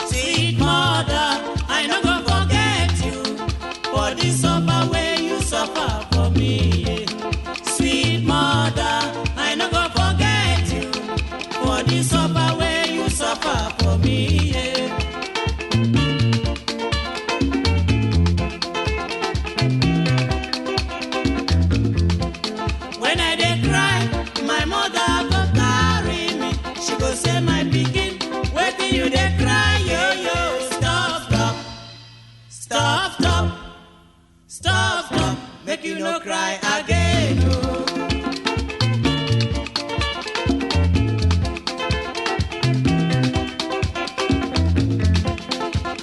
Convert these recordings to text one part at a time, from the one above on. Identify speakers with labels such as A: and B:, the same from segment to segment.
A: Sweet mother, I no go forget you for the suffer wey you suffer for me. Sweet mother, I no go forget you for the suffer wey you suffer for me. Yeah. When I dey cry, my mother go carry me. She go say, my pikin, wetin you dey cry, yo yo? Stop, stop, stop, stop, stop, stop. Make you no cry again. Oh.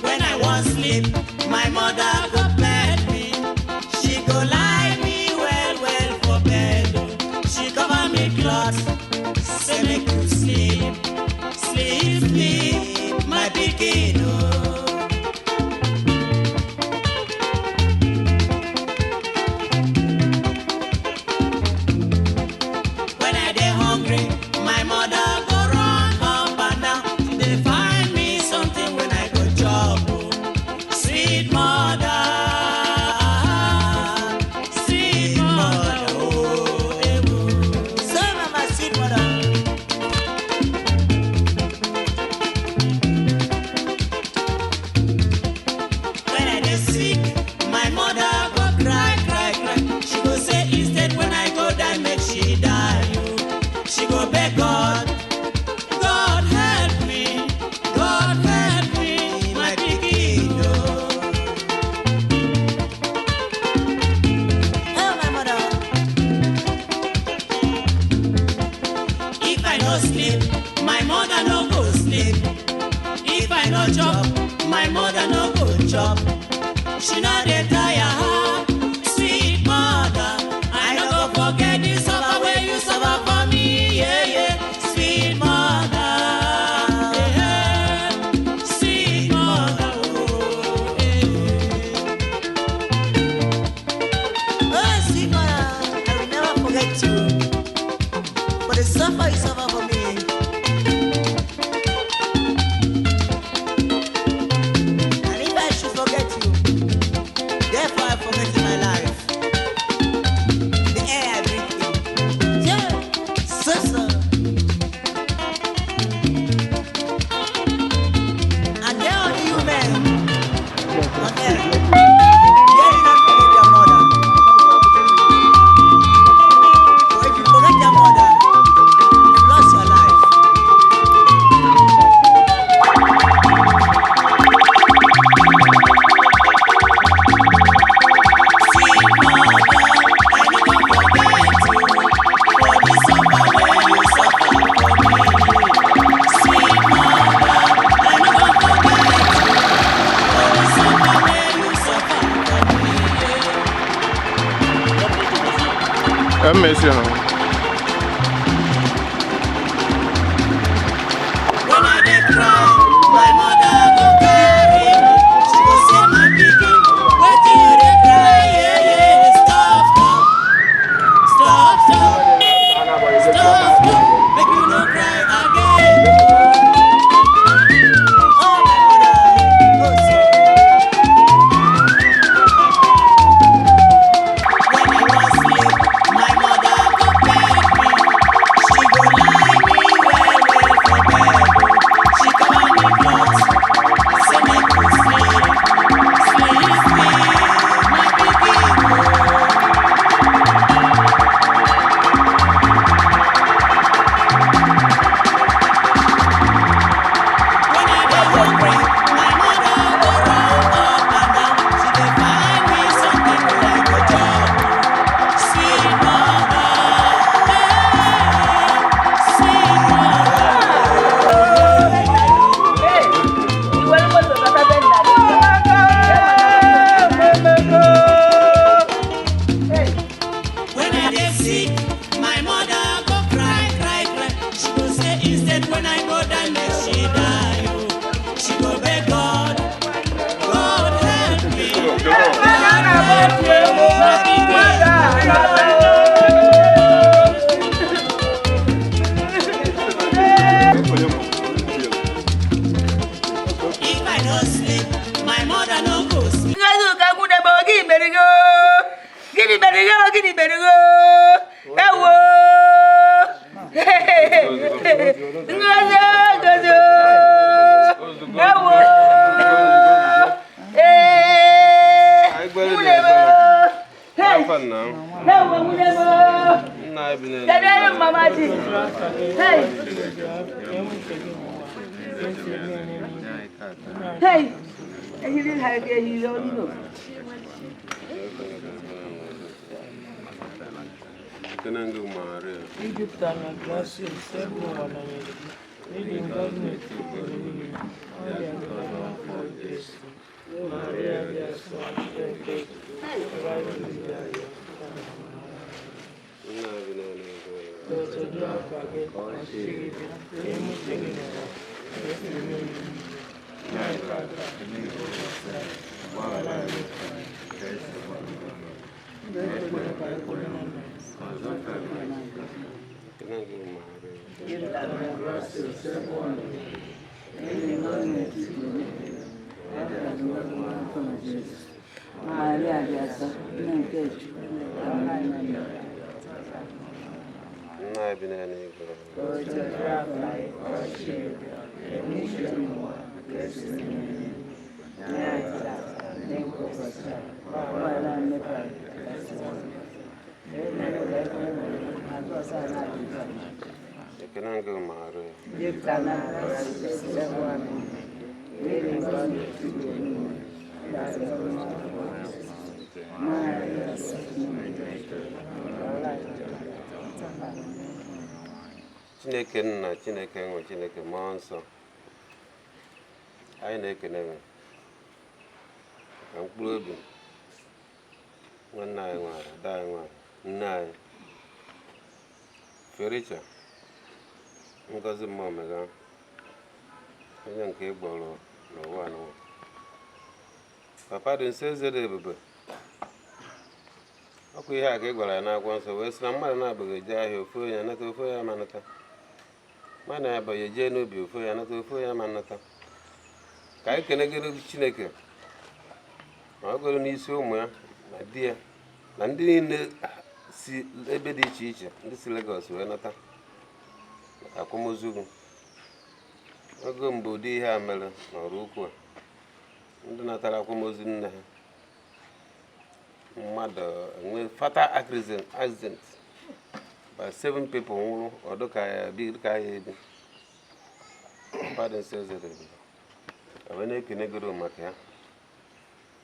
A: When I wan sleep, my mother go bed me. She go lie me well well for bed. Oh. She cover me cloth, say make you sleep, sleep, sleep, my pikin. Oh. When I dey hungry, my mother go run up and down. She dey find me something when I go chop. Oh. Sweet mother, sweet mother, oh, eh, oh.
B: So, mama, sweet mother.
A: When I dey sick, my mother go cry, cry, cry. She go say instead when I go die, make she die. Oh. She go beg God, God help me, God help me, my pikin. Oh.
B: Oh, my mother.
A: If I no sleep, my mother no go sleep. If I no chop, my mother no go chop. She no dey tire her. Sweet mother, I no go forget the suffer wey you suffer for me. Yeah, yeah. Sweet mother, yeah. Sweet mother, oh, yeah.
B: Oh, sweet mother, I will never forget you. For the suffer you suffer for me. And if I should forget you, therefore I forget in my life. The air I breathe in. Yeah, so so. And there are the you men on earth. Dare you not forget your mother. For if you forget your mother, you lost your life.
A: Sweet mother, I no go forget you for the suffer wey you suffer for me. Sweet mother, I no go forget you for the suffer wey you suffer for me. Yeah.
C: Emmesi no.
A: When I dey cry, my mother go carry me. She go say, my pikin, wetin you dey cry? Yeah, yeah. Stop, stop, stop, stop, stop, stop. Make you no cry again.
B: Oh, my mother, oh, so.
A: When I wan sleep, my mother go
B: Mere gị? Gịnị mere gị? Ewo! Ngozi, Ngozi! Ewo! Ee! Nwunye m! Hey! Ewo, nwunye m! Kedu ebe mama ji? Hey! Hey! Ehiri ha ga-ehiri ọnụ.
C: Ijupụtara na grasịa, Osebụrụwa nọnyere gị, n'ịdị ngọzi n'etiti ụmụ niile, ọ dị ngọzi n'afọ Jesu. Maria dị asọ, nne nke Chukwu, rịọrọ anyị ndị arịọ, ka otuto afa gị, ọchịchị gị bịa, ka eme uche gị n'ụwa, ka e si eme n'eluigwe. Nye anyị tata ụbọchị anyị, gbaghara anyị mmehie anyị, mgbe e kwere ka anyị kwere na nna.
B: Maria dị asọ, nne nke Chukwu, rịọrọ anyị ndị arịọ. Ka otuto afa gị, ọchịchị gị bịa, ka eme uche gị n'ụwa, ka e si eme n'eluigwe. Nye anyị tata ụbọchị anyị, gbaghara anyị mmehie anyị, ka e si
D: Chineke nna, Chineke nwe, Chineke mmụọ nsọ, anyị na-ekene gị ka mkpụrụ obi nwanne anyị nwanyị, ada anyị nwanyị, nne anyị Felicia Ngozi Mmụọmega, onye nke ị gbọrọ n'ụwa n'ụwa. Papa dị nsọ, eze dị ebube, ọkwa ihe a ka ị gwara ya n'akwụkwọ nsọ wee sị na mmadụ na-abụghị eje ahịa, ofu onye anata, ofu onye ama nata. Mmadụ na-abụghị eje n'ubi, ofu onye anata, ofu onye ama nata. Ka anyị kenegoro Chineke ma ọ goro n'isi ụmụ ya na di ya na ndị niile si ebe dị iche iche, ndị si Lagos wee nata maka akwamozu gị. Oge mbụ ụdị ihe a mere n'ọrụ ukwu a, ndị natara akwamozu nne ha, mmadụ enwe fatal accident by seven people nwụrụ, ọ dịka ya ebi, dịka ya ebi. Mmadụ nsọ, eze dị ebube, wee na-ekenegoro maka ya.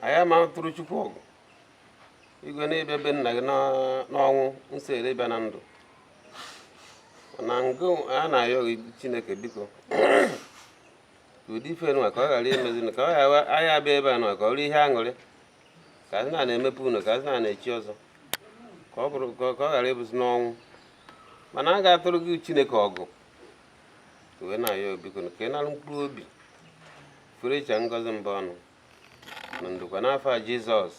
D: Anyị ama tụrụ Chukwu ọgụ igwe na-ịbịa be nna gị n'ọnwụ nsọ ere ịbịa na ndụ. Na ngụ a na-ayọ gị, Chineke, biko, ka ụdị ife nwa ka ọ ghara imezi, ka ọ ghara anyị abịa ebe a nwa, ka ọ bụrụ ihe aṅụrị, ka azị na na-emepe unu, ka azị na na-echi ọzọ, ka ọ bụrụ ka ọ ghara ịbụzi n'ọnwụ. Mana a ga-atụrụ gị Chineke ọgụ wee na-ayọ, biko, ka ị nara mkpụrụ obi Felicia Ngozi mbụ ọnụ na ndụkwa n'afọ a Jizọs.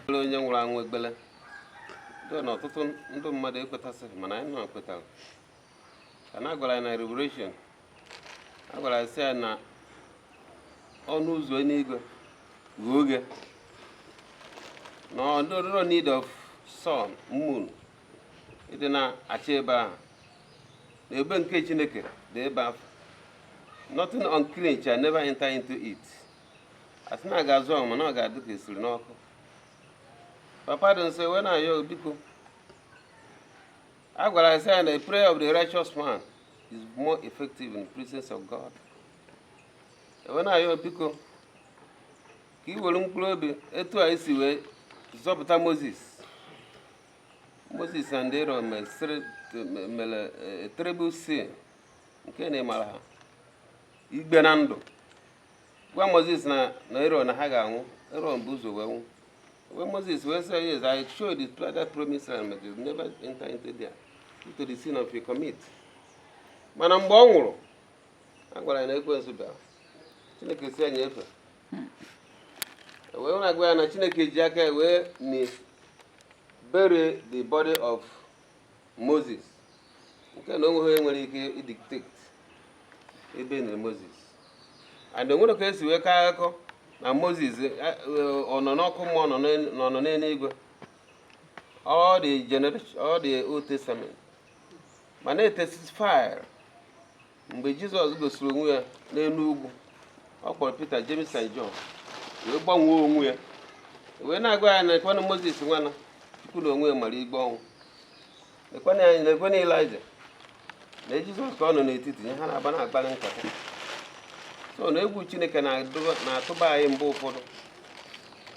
D: Onye nwụrụ anwụ ekpele dị na ọtụtụ ndị mmadụ ekwetasịghị, mana anyị nọ kwetara ka na agwara anyị na Revelation, a gwara anyị sị ya na ọnụ ụzọ eluigwe ghe oghe, na no need of sun, moon ịdị na-achọ ebe ahụ, na ebe nke Chineke dị ebe ahụ. Nothing unclean shall never enter into it. Asị na a ga-azụ ọmụma na ọ ga-adị ka esiri n'ọkụ. Papa dị nsọ, wee na-ayọ, biko, a gwara anyị sị ya na the prayer of the righteous man is more effective in the presence of God. Wee na-ayọ, biko, ka ị were mkpụrụ obi etu a esi wee zọpụta Moses. Moses and Aaron mere terrible sin nke na ịmara ha igbe na ndụ, gwa Moses na Aaron na ha ga-anwụ. Aaron bụ ụzọ wee nwụ, wee Moses wee sị, "Yes, I showed the that promised land, but you never enter into there due to the sin of your commit." Mana mgbe ọ nwụrụ, a gwara ya na ekwensu bịara, Chineke si ya nyefe, wee na-agwa ya na Chineke ji aka ya wee ni bury the body of Moses, nke na onweghị onye nwere ike idictate ebe niri Moses. And onwere ka esi wee kọọ akụkọ na Moses ọ nọ n'ọkụ mmụọ, nọ n'eluigwe. All the generation, all the Old Testament, mana etestify mgbe Jizọs gosiri onwe ya n'elu ugwu, ọ kpọrọ Peter, James and John wee gbanwee onwe ya, wee na-agwa ya na ekwenụ Moses nwana Chukwu na onwe ya mara igbe ọnwụ, ekwenụ anyị na ekwenụ Elijah na Jizọs ka ọ nọ n'etiti ha na-aba na-akparị nkata. So na egwu Chineke na-atụba anyị mgbe ụfọdụ.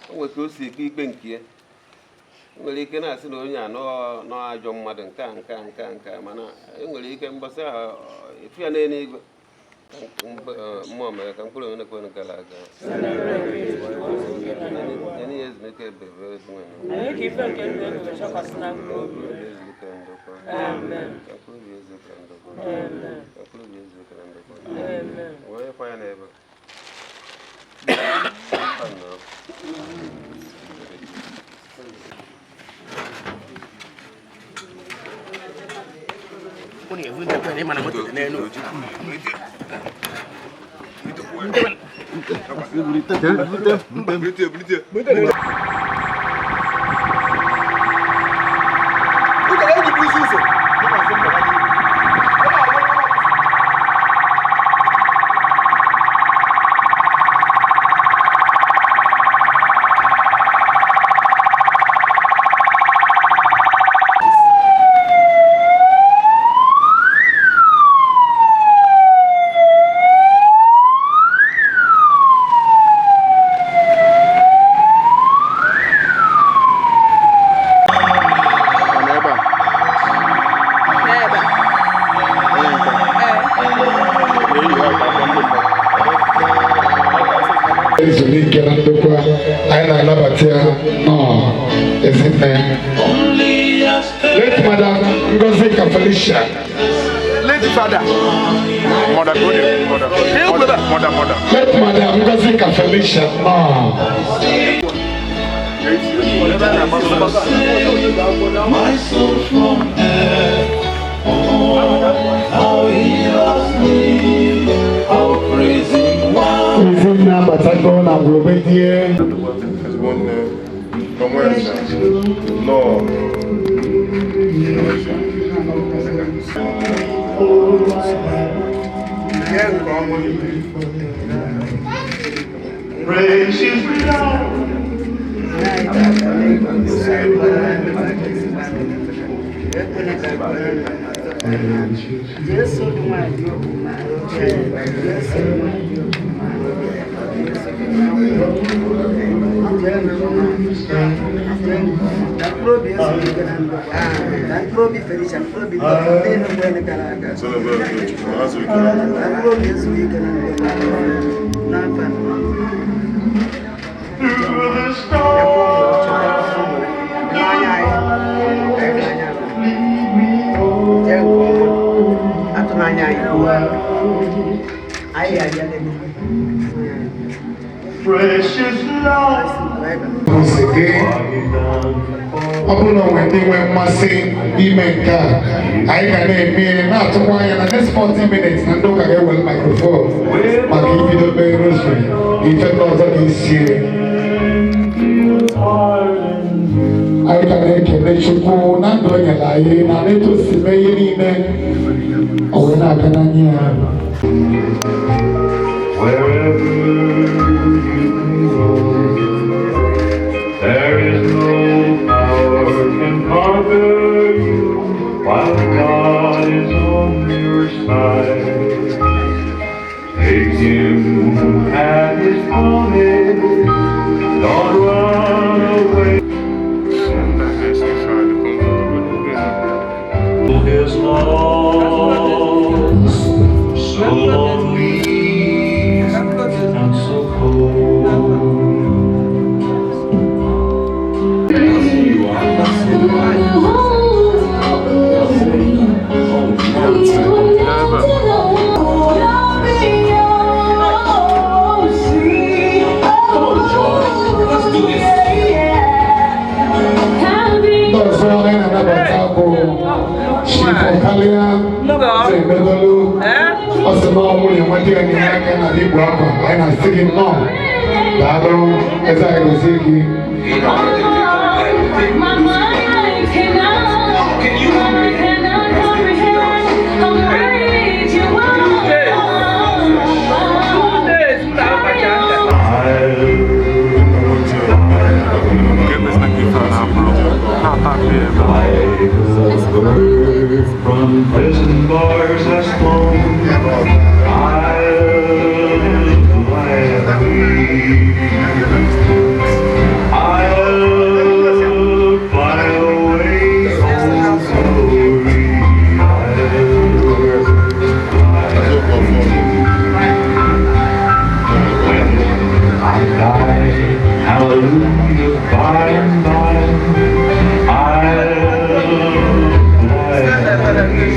D: O nwere ka o si ekpe ikpe nke ya. E nwere ike na-asị na onye a nọ ajọ mmadụ nke a nke a nke a nke a, mana e nwere ike mbọsị ahụ efu ya n'eluigwe. Mmụọ mere ka mkpụrụ onye kwere gara aga nye ya ezumike ebebe ezi nwanyị.
C: Anyị ka ife nke ndụ ebube chakwasị na mkpụrụ obi.
D: Ezumike na ndokwa.
C: Amen.
D: Ka mkpụrụ obi ezumike na ndokwa.
C: Amen.
D: Ka mkpụrụ obi ezumike na ndokwa.
C: Amen.
D: Wee kwa ya n'ebe.
E: Ezumike na ndokwa, anyị na-anabata ya nọọ ezinne. Late Madam Ngozi ka Felicia.
F: Late father. Mother, mother, mother, mother, mother.
E: Late Madam Ngozi ka Felicia nọọ.
G: My soul from earth. Oh, how he loves me, how praising one.
E: Ezinne abatago na ngwurube die.
F: Ezigbo nne, ọnwa eze, nnọọ. Ihe nke ọma.
G: Precious love.
F: Celebrate Chukwu, ha zuru ike na ndụ.
G: Through the storm, precious love.
E: Kwụsị gị. Ọ bụrụ na onwe ndị nwee mmasị ime nke a, anyị ga na-eme na-atụkwa anya na next 40 minutes na ndị ụka ga-ewere microphone maka ibido mee rosary na ife ndị ọzọ ga-esie. Anyị ka na-ekele Chukwu na ndụ o nyere anyị na etu o si mee ihe niile o wee na-aga n'anya ya.
G: Wherever you may roam, there is no power can conquer you while God is on your side. Take him at his promise, don't run away. His lost, so lonely and so cold.
E: Ndị ọzọ anyị na-anabata bụ Chief Ọkalịa Emedolu. Ọ sị na ọ nwunye nwa di ya nyere aka na igbu akwa. Anyị na-asị gị nnọọ, daalụ, eze anyị gozie gị.
H: Cannot comprehend how great you are.
G: From prison bars has flown, I'll fly away. I'll fly away, oh glory. I'll fly away. When I die, hallelujah, by and by, I'll fly away.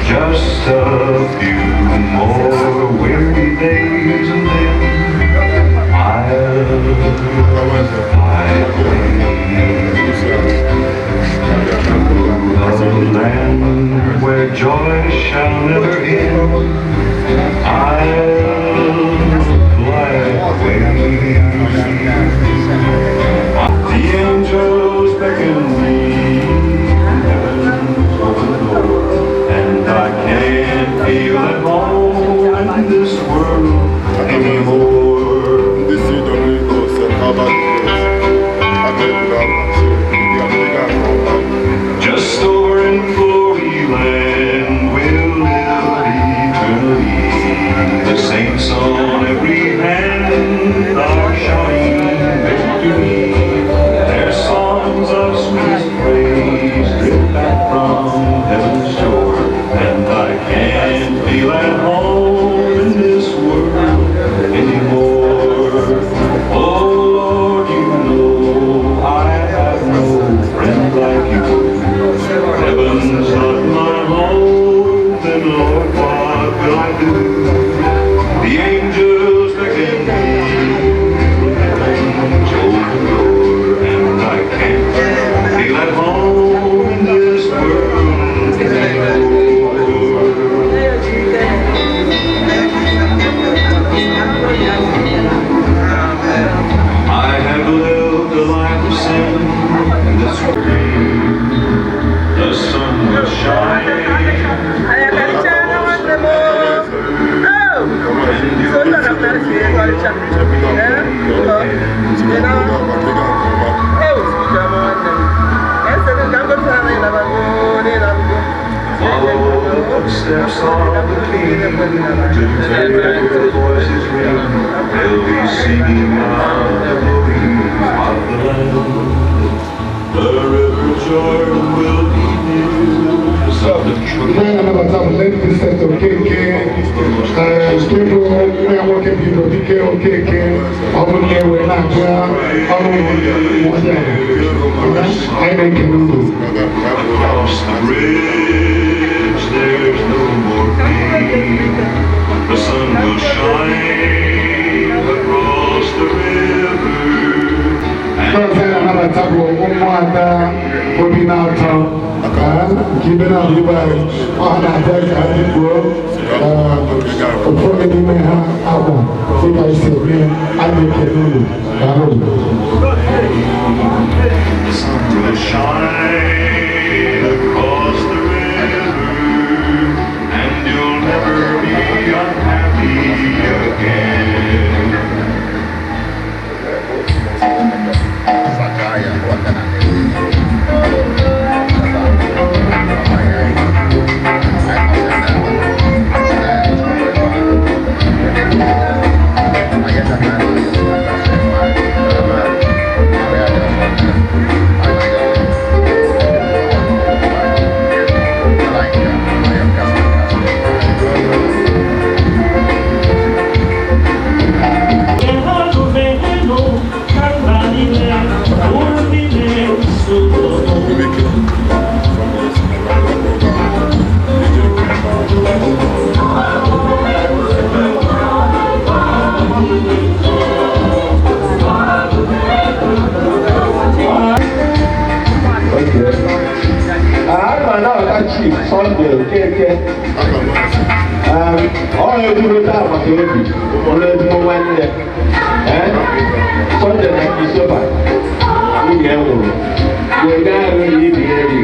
G: Just a few more weary days and then I'll fly away to the land where joy shall never end. I'll fly away. The angels beckon me, heaven's open door, and I can't feel at home in this world anymore.
F: Ndị CWO St. Albert Grace,
G: Just over in glory land we'll live eternally. The saints on every hand are shouting victory. Their songs of sweetest praise drip back from heaven's shore. And I can't feel at home in this world anymore. Oh Lord, you know I have no friend like you. Heaven's not my home, then Lord, what will I do? The angels beckon me, heaven's open door, and I can't feel at home in this world anymore. I have lived a life of sin in this world. The sun will shine. Follow the footsteps of the King to their voices ring. They'll be singing out the glory of the Lamb. The river Jordan will be near. The
E: Ife anyị na-anabata bụ Late Vincent Okeke, ee, nke bụ nwa ya nwoke Peter Dike Okeke, ọ bụrụ na ewe na-abịa ọrụ ụmụnwaanyị anyị na-ekele unu.
G: Across the bridge, there's no more pain. The sun will shine across the river.
E: Nke ọzọ anyị na-anabata bụ ụmụada obi na-atọ nke ibe na-abụ ibe anyị, ọ ha na-abịa ka ha dịkpuo ụfọdụ n'ime ha akwa dịka esi eme. Anyị na-ekele unu. Daalụ.
G: The sun will shine across the river, and you'll never be unhappy again.
I: Chief Sunday Okeke. Ọ na-ekwurịta agbata obi bụrụ ezigbo nwanne. Sọnde na Christopher nwunye nwụrụ wee arụ na ibi eri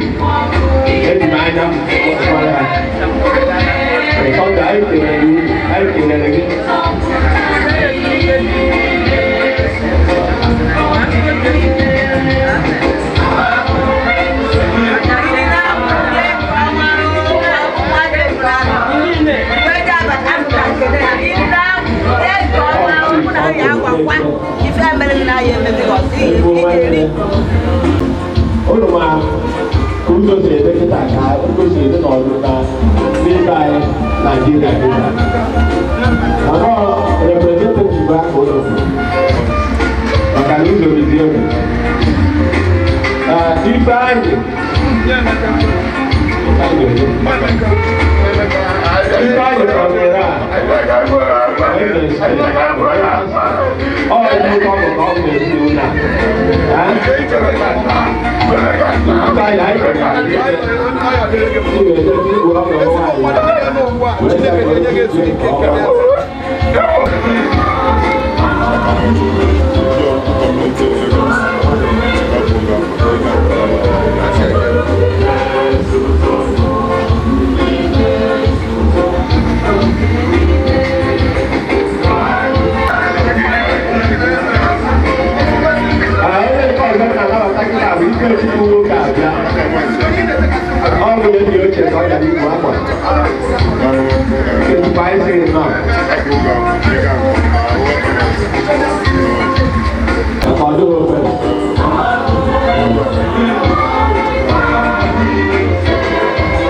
I: eji m anya m kpọrọ ha. Sọnde, anyị kelere gị, anyị kelere gị. Ụlọ ma ka ụzọ si ede kịta ka ụzọ si ede n'ọdụ na n'ebe anyị Naijiria kịta. Mana representative ahụ ụlọ bụ maka na ụzọ bizi egwu. Ifeanyị Ifeanyị kọmere a ọ ezigbo ọgụ ka ọ bụ ezinụlọ a. Ọ bụ enyi ochie ka ọ gara igbu akwa. Ezigbo anyị sịrị nọ. Ọ dịghị ofere.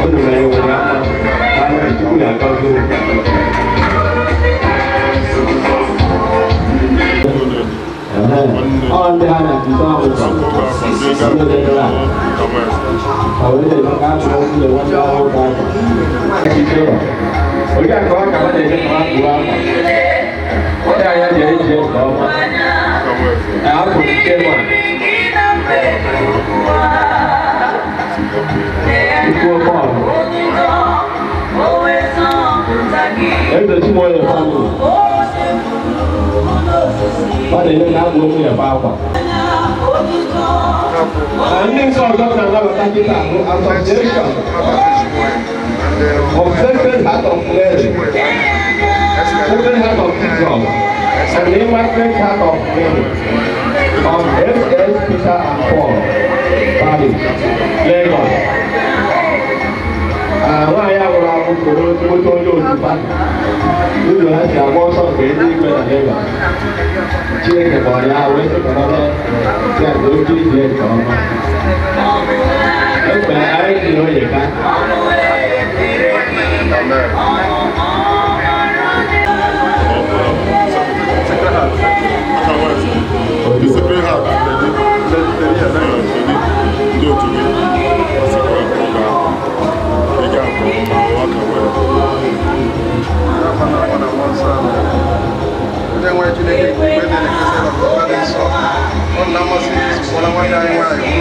I: Unu mere nwere aka. Anyị Chukwu na-agọzi unu. Ọ ndị ha na-atụta ọhụrụ. Ndị dị a. Ọ wee dị ka atụrụ nwunye nwanne ọhụrụ ka akwa. Onye ka ọ ka ọ na-eje ka ọ kpụrụ akwa. Onye anya jere ije nke ọma. Abụ nke nwa. Ikwu bọọlụ. Eze Chinwenye family. Ọ na-eme ka akpụ nwunye kwa akwa. Ndị nsọ ọzọ na-anabata kịta bụ Association of Sacred Heart of Mary, Sacred Heart of Jesus, and the Immaculate Heart of Mary, of S.S. Peter and Paul, Paris, Lagos. Nwaanyị a nwụrụ anwụ soro ezigbote onye otu pati. Ụlọ ha si agba ọsọ nke eluigwe na Lagos. Chineke kpọrọ ya wee sịkọrọ ya ka o jiri ije nke ọma. Ekpe anyị jiri oye ka.
F: The Sacred Heart, ndị otu gị, ọ sịkwara nke ọ ga-akwa, ị ga-akwa ma ọ ka wee.
J: Onye nwe Chineke nke igwe dị na-ekesa ọkpụkpa dị nsọ, ọ na-amasị isikwala nwanne anyị nwaanyị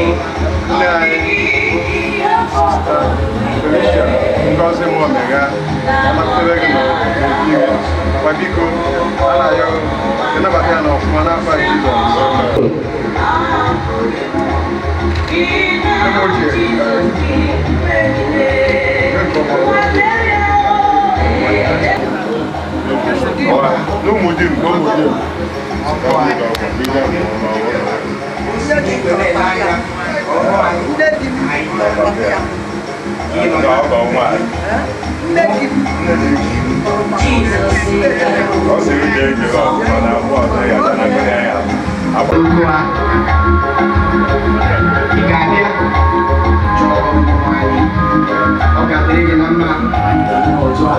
J: bụ nne anyị bụ Sista Felicia Ngozi Nwaomega, ọ nakwutere gị n'obi gị. Ma biko, a na-ayọ ịnabata ya n'ọfụma n'afọ Jizọs. Nne ochie,
F: N'ụmụ di m, n'ụmụ di m. Ọ sịrị jee ije ọfụma na abụọ ọzọ ya na ya.
K: Ị ga-abịa chọọ nwaanyị, ọ ga-adịrị gị na mma otu a.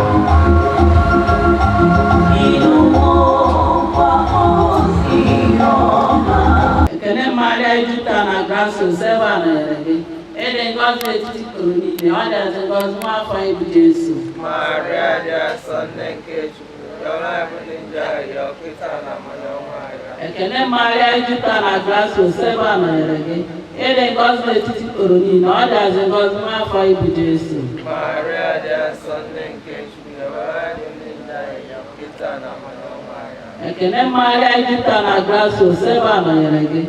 B: Ekene Maria Ijupụta na Grasso Seva nọnyere gị. Ịdị ngọzi n'etiti ikporo niile, ọ dịazị ngọzi nwa afọ ibu Jesu.
L: Maria dị asọ nne nke Chukwu, yọrọ anyị bụ ndị njọ arịrịọ kịta na mmanụ ọnwa anyị.
B: Ekene Maria Ijupụta na Grasso Seva nọnyere gị. Ịdị ngọzi n'etiti ikporo niile, ọ dịazị ngọzi nwa afọ ibu Jesu.
L: Maria dị asọ nne nke Chukwu, yọrọ anyị
M: Ekene Maria jupụtara na grasia, Osebụwa nọnyere gị.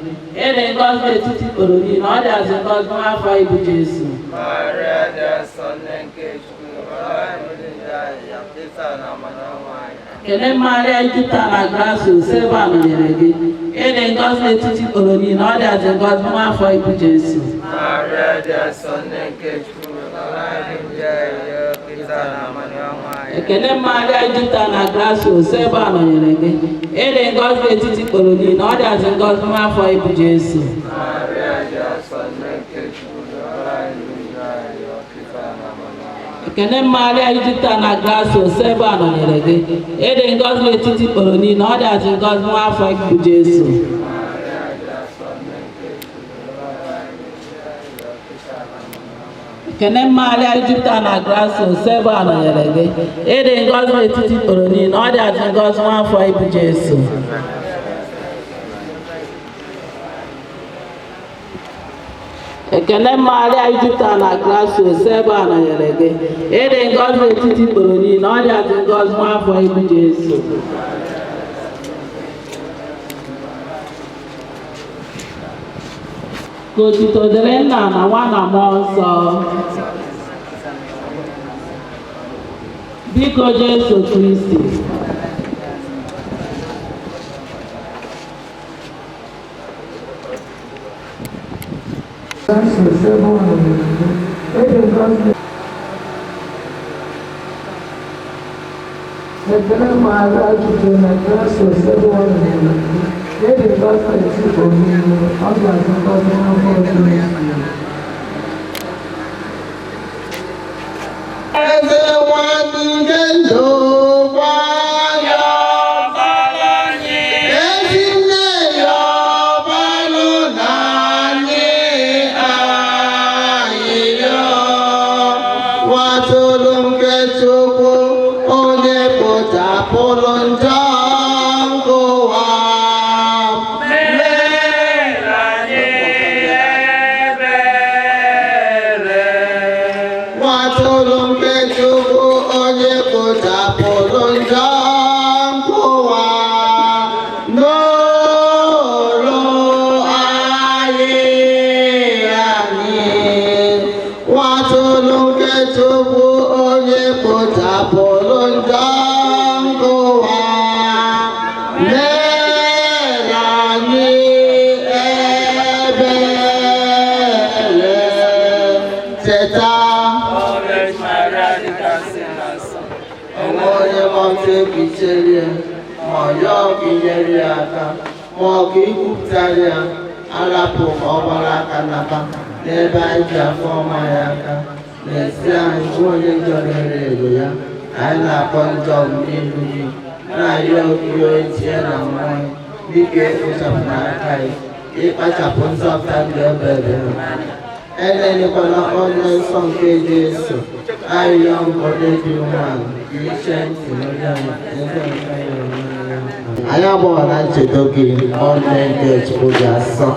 M: Ịdị ngọzi n'etiti ikporo niile, ọ dịazị ngọzi n'afọ ibu Jesu.
L: Maria dị asọ nne nke Chukwu, yọrọ anyị bụ ndị njọ arịrịọ kịta na mmanụ ọnwụ anyị.
M: Ekene Maria jupụtara na grasia, Osebụwa nọnyere gị. Ịdị ngọzi n'etiti ikporo niile, ọ dịazị ngọzi n'afọ ibu Jesu.
L: Maria dị asọ nne nke Chukwu, yọrọ anyị bụ ndị njọ arịrịọ kịta na mmanụ ọnwụ anyị.
M: Ekene Maria jupụtara na grasia, Osebụwa nọnyere gị. Ịdị ngọzi n'etiti ikporo niile, ọ dịazị ngọzi n'afọ ibu Jesu.
L: Maria dị asọ nne nke Chukwu, yọrọ anyị bụ ndị njọ arịrịọ kịta na mmanụ ọnwụ anyị.
M: Ekene Maria jupụtara na grasia, Osebụwa nọnyere gị. Ịdị ngọzi n'etiti ikporo niile, ọ dịazị ngọzi n'afọ ibu Jesu.
L: Maria dị asọ nne nke Chukwu, yọrọ anyị bụ ndị njọ arịrịọ kịta na mmanụ ọnwụ anyị.
M: Ekene Maria jupụtara na grasia, Osebụwa nọnyere gị. Ịdị ngọzi n'etiti ikporo niile, ọ dịazị ngọzi n'afọ ibu Jesu. Ekene Maria jupụtara na grasia, Osebụwa nọnyere gị. Ịdị ngọzi n'etiti ikporo niile, ọ dịazị ngọzi n'afọ ibu Jesu. Ka otuto dịrị nna na nwa na mmụọ nsọ. Biko Jesu Kristi.
C: Ekele Maria jupụtara na grasia, Osebụwa nọnyere gị. Ịdị ngọzi n'etiti ikporo niile, ọ dịazị ngọzi n'afọ Jesu.
N: Eze nwanyị nke ndokwa ya, ezi nne ya ọbalụ na anyị ayịyọ. Nwatụrụ nke Chukwu, onye kpochapụrụ njọ nke ụwa. Nwatụrụ nke Chukwu, onye kpochapụrụ njọ nke ụwa. N'olu anyị anyị. Nwatụrụ nke Chukwu, onye kpochapụrụ njọ nke ụwa. Meere anyị ebere. Cheta onwe onye mọta ebicherie ma ọ yọọ ka inyere ya aka ma ọ ka ikwupụtara ya arapụ ka ọ gbara aka naba n'ebe anyị ji afọ ọma ya aka na-esi anyị nwa onye njọ na-ere ego ya anyị na-akpọ njọ n'ihu gị na-arịọ gị onye tinye na mmụọ anyị dịka ekpochapụrụ aka anyị ịkpachapụ nzọpụta ndụ ebere elelikwala onye nsọ nke Jesu arịrịọ nke dị umeala ka iche ntị n'olu anyị eze nke anyị onwe ya. Anyị agbọghọ na nchedo gị onye nke Chukwu dị asọ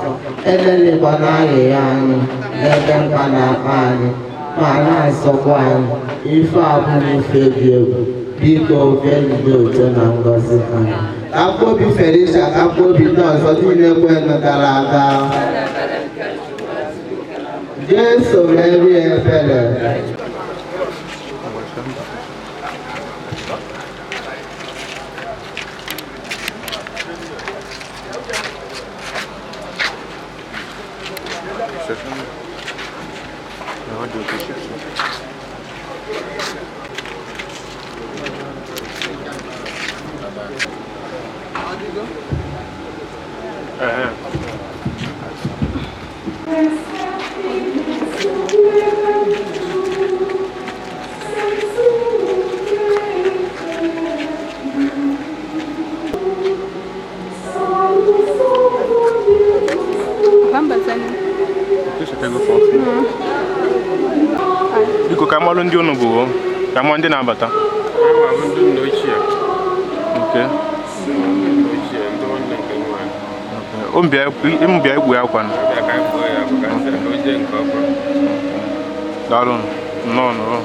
N: elelikwala arịrịọ anyị n'ebe mkpa na-akpa anyị ma na-asọkwa anyị ife abụghị ife dị egwu biko oke ndị uto na ngọzi anyị ka mkpobi Felicia ka mkpobi ndị ọzọ niile kwenụ gara aga. Jesu merie ebere.
F: Biko ka malụ ndị unu bụ ka mụọ ndị na-abata.
D: Ndị nna ochie.
F: Okay.
D: Ndị ochie, ndị nwanne nke nwaanyị.
F: Ụmụ bịa ikpu akwa nụ.
D: Bịa ka anyị kpọọ ya akwa ka nsị ka o jee nke ọkwa.
F: Daalụ nnọọ nọrọ.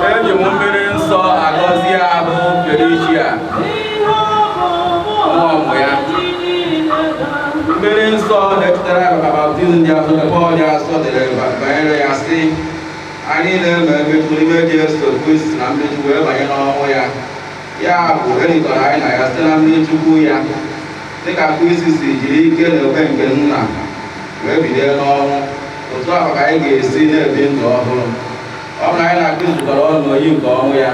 O: Eji m mmiri nsọ agọzie ahụ Felicia nwa ọmụ ya. Mmiri nsọ na-echetara maka baptizim dị asọ ebe ọ dị asọ dere banyere ya sị, anyị na-eme emechu n'ime Jesu Kristi na mmechu wee banye n'ọnwụ ya. Ya bụ elikọrọ anyị na ya site na mmiri Chukwu ya, dịka Kristi si jiri ike na obe nke nna wee bilie n'ọnwụ, otu ahụ ka anyị ga-esi na-ebi ndụ ọhụrụ. Ọ bụrụ na anyị na Kristi zụtara ọnụ oyi nke ọnwụ ya,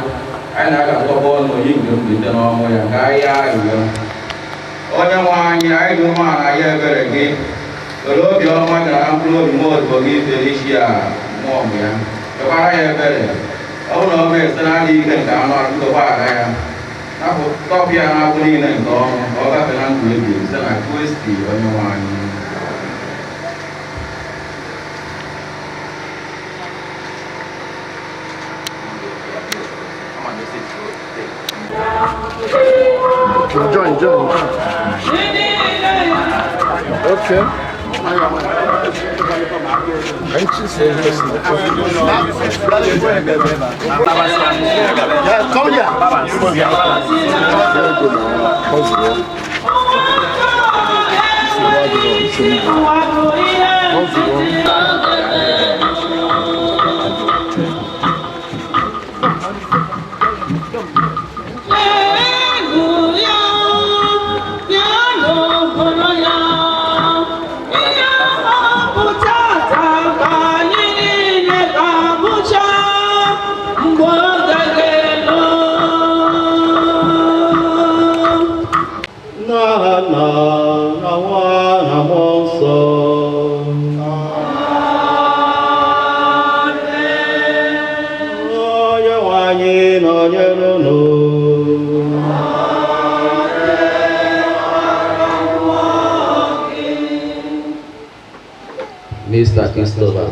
O: anyị na-agakọba ọnụ oyi nke mbilite n'ọnwụ ya ka anyị yaa arịrịọ. Onye nwe anyị, anyị dị umeala ya ebere gị, were obi ọma gara mkpụrụ obi nwa odibo gị Felicia nwa ọmụ ya, mekwara ya ebere. Ọ bụrụ na o mee site n'adịghị ike nke anụ arụ, biko gbaghara ya, tọpụ ya n'agbụ niile nke ọnwụ ka ọ gafee na ndụ ebighị ebi site na Kristi onye nwe anyị.
J: Join, join, join. Okay. Yeah, come here.
O: Onye nwe anyị nọnyere unu. Mr. Christopher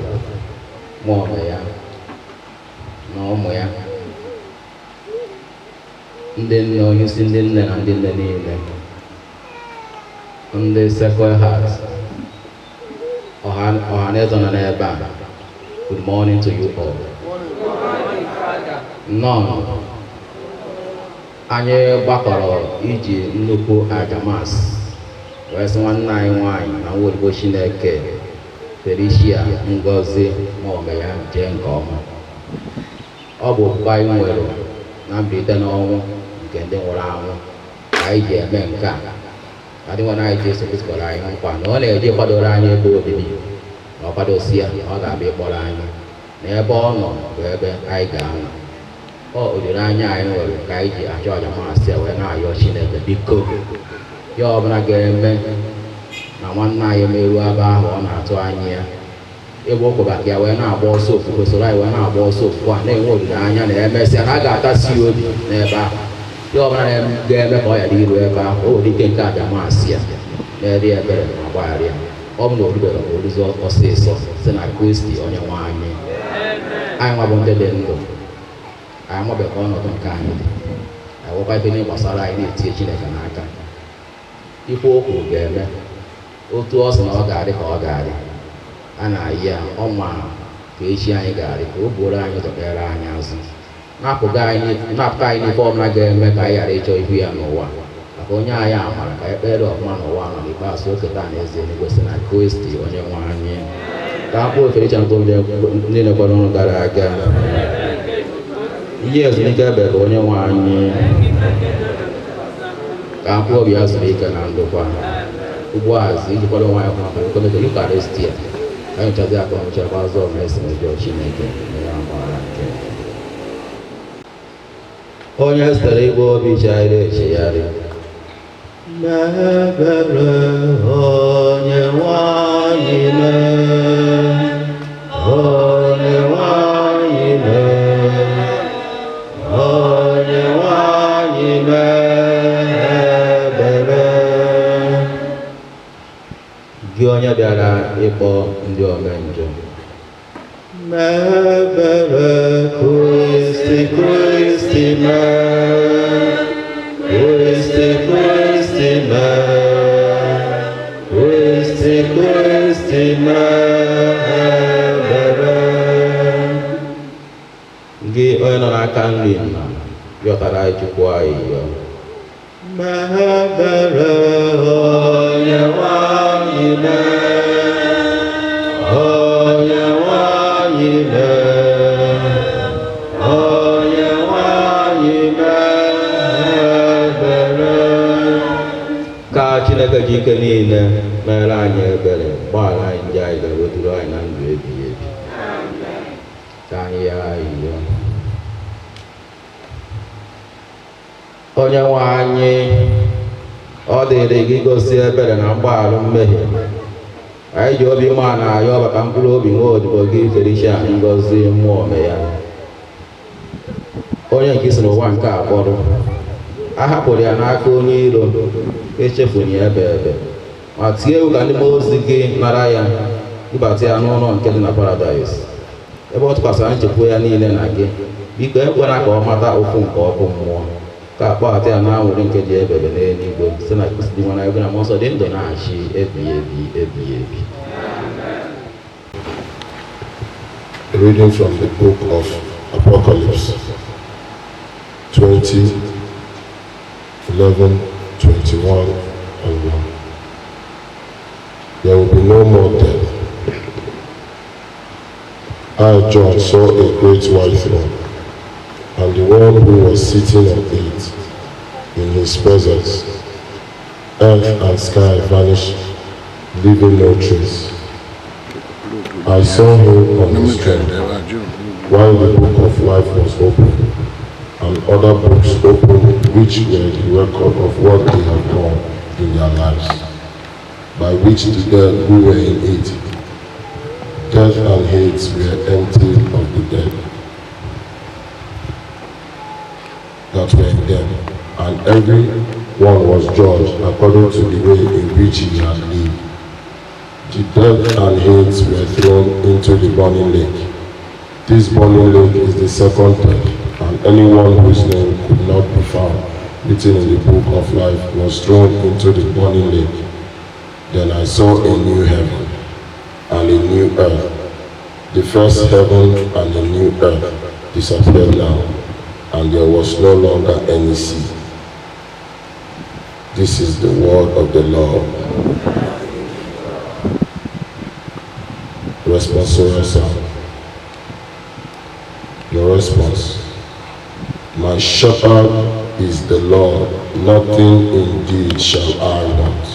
O: Muomeya na ụmụ ya, ndị nne, onyeisi ndị nne na ndị nne niile, ndị Sacred Heart, ọhaneze nọ n'ebe a, good morning to you all. Nnọọ, anyị gbakọrọ iji nnukwu aja Mass wee sị nwanne anyị nwaanyị na nwa odibo Chineke Felicia Ngozi Muomeya jee nke ọma. Ọ bụ okwukwe anyị nwere na mbilite n'ọnwụ nke ndị nwụrụ anwụ ka anyị ji eme nke a. Ka ndị nwere anyị Jesu Kristi kwere anyị nkwa na ọ na-eje kwadoro anyị ebe obibi, na ọ kwadosi ya na ọ ga-abịa ịkpọrọ anyị, na ebe ọ nọ bụ ebe anyị ga-anọ. Ọ olileanya anyị nwere ka anyị ji achụ aja Mass a wee na-ayọ Chineke, biko ya ọbụla ga-eme na nwanne anyị meruo ebe ahụ ọ na-atụ anya ya, ebe ọ kwụbaka ya wee na-agba ọsọ okwukwe, soro anyị wee na-agba ọsọ okwukwe a, na-enwe olileanya na emesịa na a ga-atasi ya obi n'ebe ahụ. Ya ọbụla ga-eme ka ọ ghara iru ebe ahụ, o nwere ike nke aja Mass ya na-eri ebere ma gbaghara ya. Ọ bụ na o rubere ka o ruzie ọsịsọ site na Kristi onye nwe anyị. Anyị nwa bụ ndị dị ndụ, anyị amabeghị ka ọnọdụ nke anyị dị, anyị nwekwa ife niile gbasara anyị na-etinye Chineke n'aka. Ife o kwuru ga-eme, otu ọ sị na ọ ga-adị ka ọ ga-adị. A na-ayị ya ọnwa ka echi anyị ga-adị, ka o buoro anyị ụzọ kpere anyị azụ, napụta anyị n'ife ọbụla ga-eme ka anyị ghara ịchọ ihu ya n'ụwa, maka onye anyị amara ka anyị kpere ọfụma n'ụwa nọ n'ikpeazụ oketa na eze eluigwe sị na Kristi onye nwe anyị. Ka akpụ Felicia ndị nekwara ọrụ gara aga, ihe ezumike ebe bụ onye nwe anyị, ka mkpụrụ obi ya zuru ike na ndokwa. Ugbu a zi iji kwado nwaanyị ọfụma maka nkwenye Eucharistia, ka anyị nchazi akọ nchekwa azụ ọma esi mejọ Chineke na ya mgbaghara nke onye sitere igwe obi chegharị echegharị. N'ebere onye nwanyị mee, onye nwanyị mee, onye nwanyị mee ebere. Gị onye bịara ịkpọ ndị omenjọ, mee ebere. Kristi, Kristi mee, Kristi, Kristi mee, Kristi, Kristi mee ebere. Gị onye nọ n'aka nri nna, yọtara anyị Chukwu anyị yọ. Mee ebere onye nwanyị mee, onye nwanyị mee, onye nwanyị mee ebere. Ka Chineke ji ike niile mere anyị ebere, gbaghara anyị njọ anyị, ga-eweturu anyị na ndụ ebighị ebi. Ka anyị ya ayịyọ. Onye nwe anyị, ọ dịrị gị gosi ebere na mgbaghara mmehie. Anyị ji obi umeala na-ayọ maka mkpụrụ obi nwa odibo gị Felicia Ngozi Muomeya, onye nke si n'ụwa nke a kpọrọ. A hapụrụ ya n'aka onye iro, echefuru ya ebe ebe, ma tie egwu ka ndị mmụọ ozi gị nara ya, bubata ya n'ụlọ nke dị na paradaịs, ebe ọ tụkwasịrị nchekwa ya niile na gị. Biko ekwela ka ọ mata ụfụ nke ọkụ mmụọ, ka akpọghata ya n'anwụrị nke dị ebebe n'eluigwe, site na Kristi dị nwa na na mmụọ nsọ dị ndụ na-achị ebighị ebi ebighị ebi.
F: A reading from the book of Apocalypse 20, 11, 21, and 1. There will be no more death. I, John, saw a great white throne, and the one who was sitting on it. In his presence, earth and sky vanished, leaving no trace. I saw him on his throne, while the book of life was opened, and other books opened which were the record of what they had done in their lives, by which the dead who were in it, death and hate, were emptied of the dead that were in them, and every one was judged according to the way in which he had lived. The The death and Hades were thrown into the burning lake. This burning lake is the second death, and anyone whose name could not be found written in the book of life was thrown into the burning lake. Then I saw a new heaven and a new earth. The first heaven and the new earth disappeared now, and there was no longer any sea. This is the word of the Lord. Responsorial Psalm. Your response. My shepherd is the Lord, nothing indeed shall I want.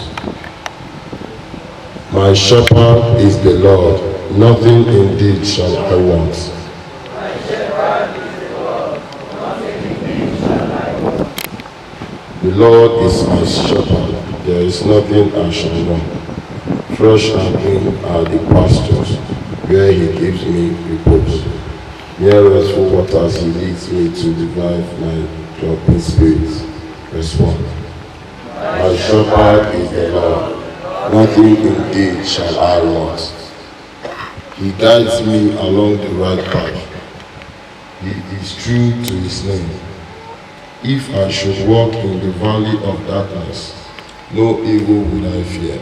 F: My shepherd is the Lord, nothing indeed shall I want.
L: My shepherd is the Lord, nothing indeed shall I want.
F: The Lord is my shepherd, there is nothing I shall want. Fresh and green are the pastures, where he gives me repose. Near restful waters he leads me to revive my dropping spirits. Respond. My shepherd is the Lord, nothing indeed shall I want. He guides me along the right path. He is true to his name. If I should walk in the valley of darkness, no evil would I fear.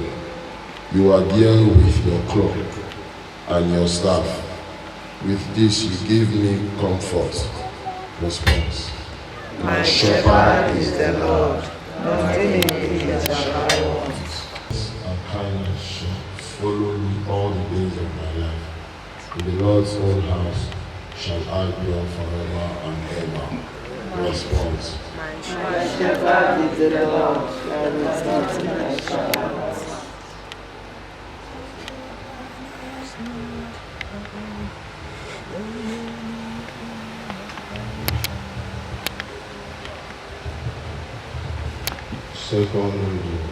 F: You are there with your cloak and your staff. With this you give me comfort. Response.
B: My shepherd is the Lord, nothing indeed shall I want.
F: And kindness shall follow me all the days of my life. In the Lord's own house shall I dwell forever and ever. Response.
B: My shepherd is the Lord, there is nothing I shall want.
F: Second reading,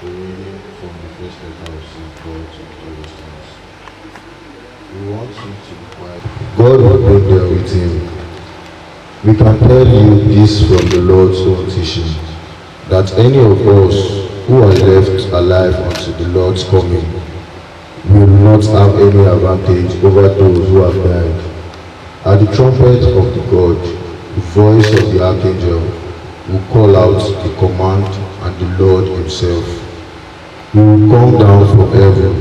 F: the reading from the first letter of St. Paul to the Colossians. We want you to be quiet.
P: God will bring them with him. We can tell you this from the Lord's own teaching, that any of us who are left alive until the Lord's coming will not have any advantage over those who have died. At the trumpet of the God, the voice of the archangel will call out the command, and the Lord himself will come down from heaven.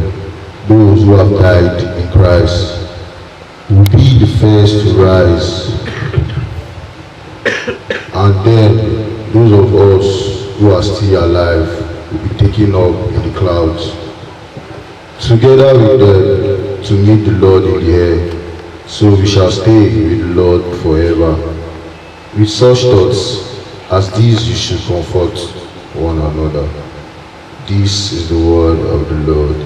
P: Those who have died in Christ will be the first to rise, and then those of us who are still alive will be taken up in the clouds, together with them, to meet the Lord in the air. So we shall stay with the Lord forever. With such thoughts as these you should comfort one another. This is the word of the Lord.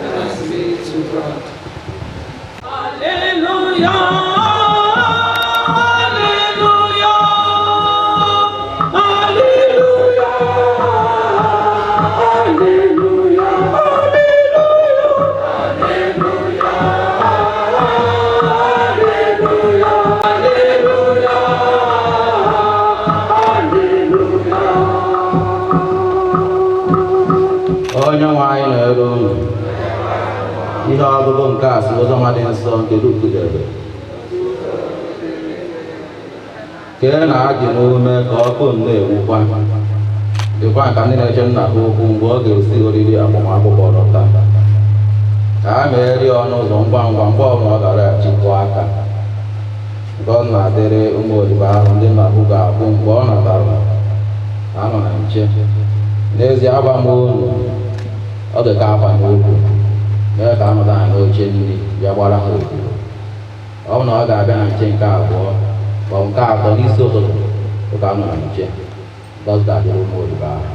M: Thanks be to God. Hallelujah. Hallelujah. Hallelujah. Hallelujah. Hallelujah. Hallelujah. Hallelujah.
O: Onye nwe anyị na-ere unu. Ihe ọgụgụ nke a si n'Oziọma dị nsọ nke Luk dere. Kee na ajị n'ume ka ọkụ na-enwukwa, dịkwa ka ndị na-eche nna ha okwu mgbe ọ ga-esi oriri agbamakwụkwọ lọta, ka ha megherie ọnụ ụzọ ngwa ngwa mgbe ọbụla ọ ga-alaghachikwu aka. Nke ọ na-adịrị ụmụ odibo ahụ ndị nna ha ga-akwụ mgbe ọ natara ha nọ na nche. N'ezie agwa m unu, ọ dị ka akwa n'ukwu mee ka anọdụ anyị n'oche nri bịa gbara ha odibo. Ọ bụ na ọ ga-abịa na nche nke abụọ ma ọ bụ nke atọ n'isi ụtụtụ ụka nọ na nche, ngọzi ga-adịrị ụmụ odibo ahụ.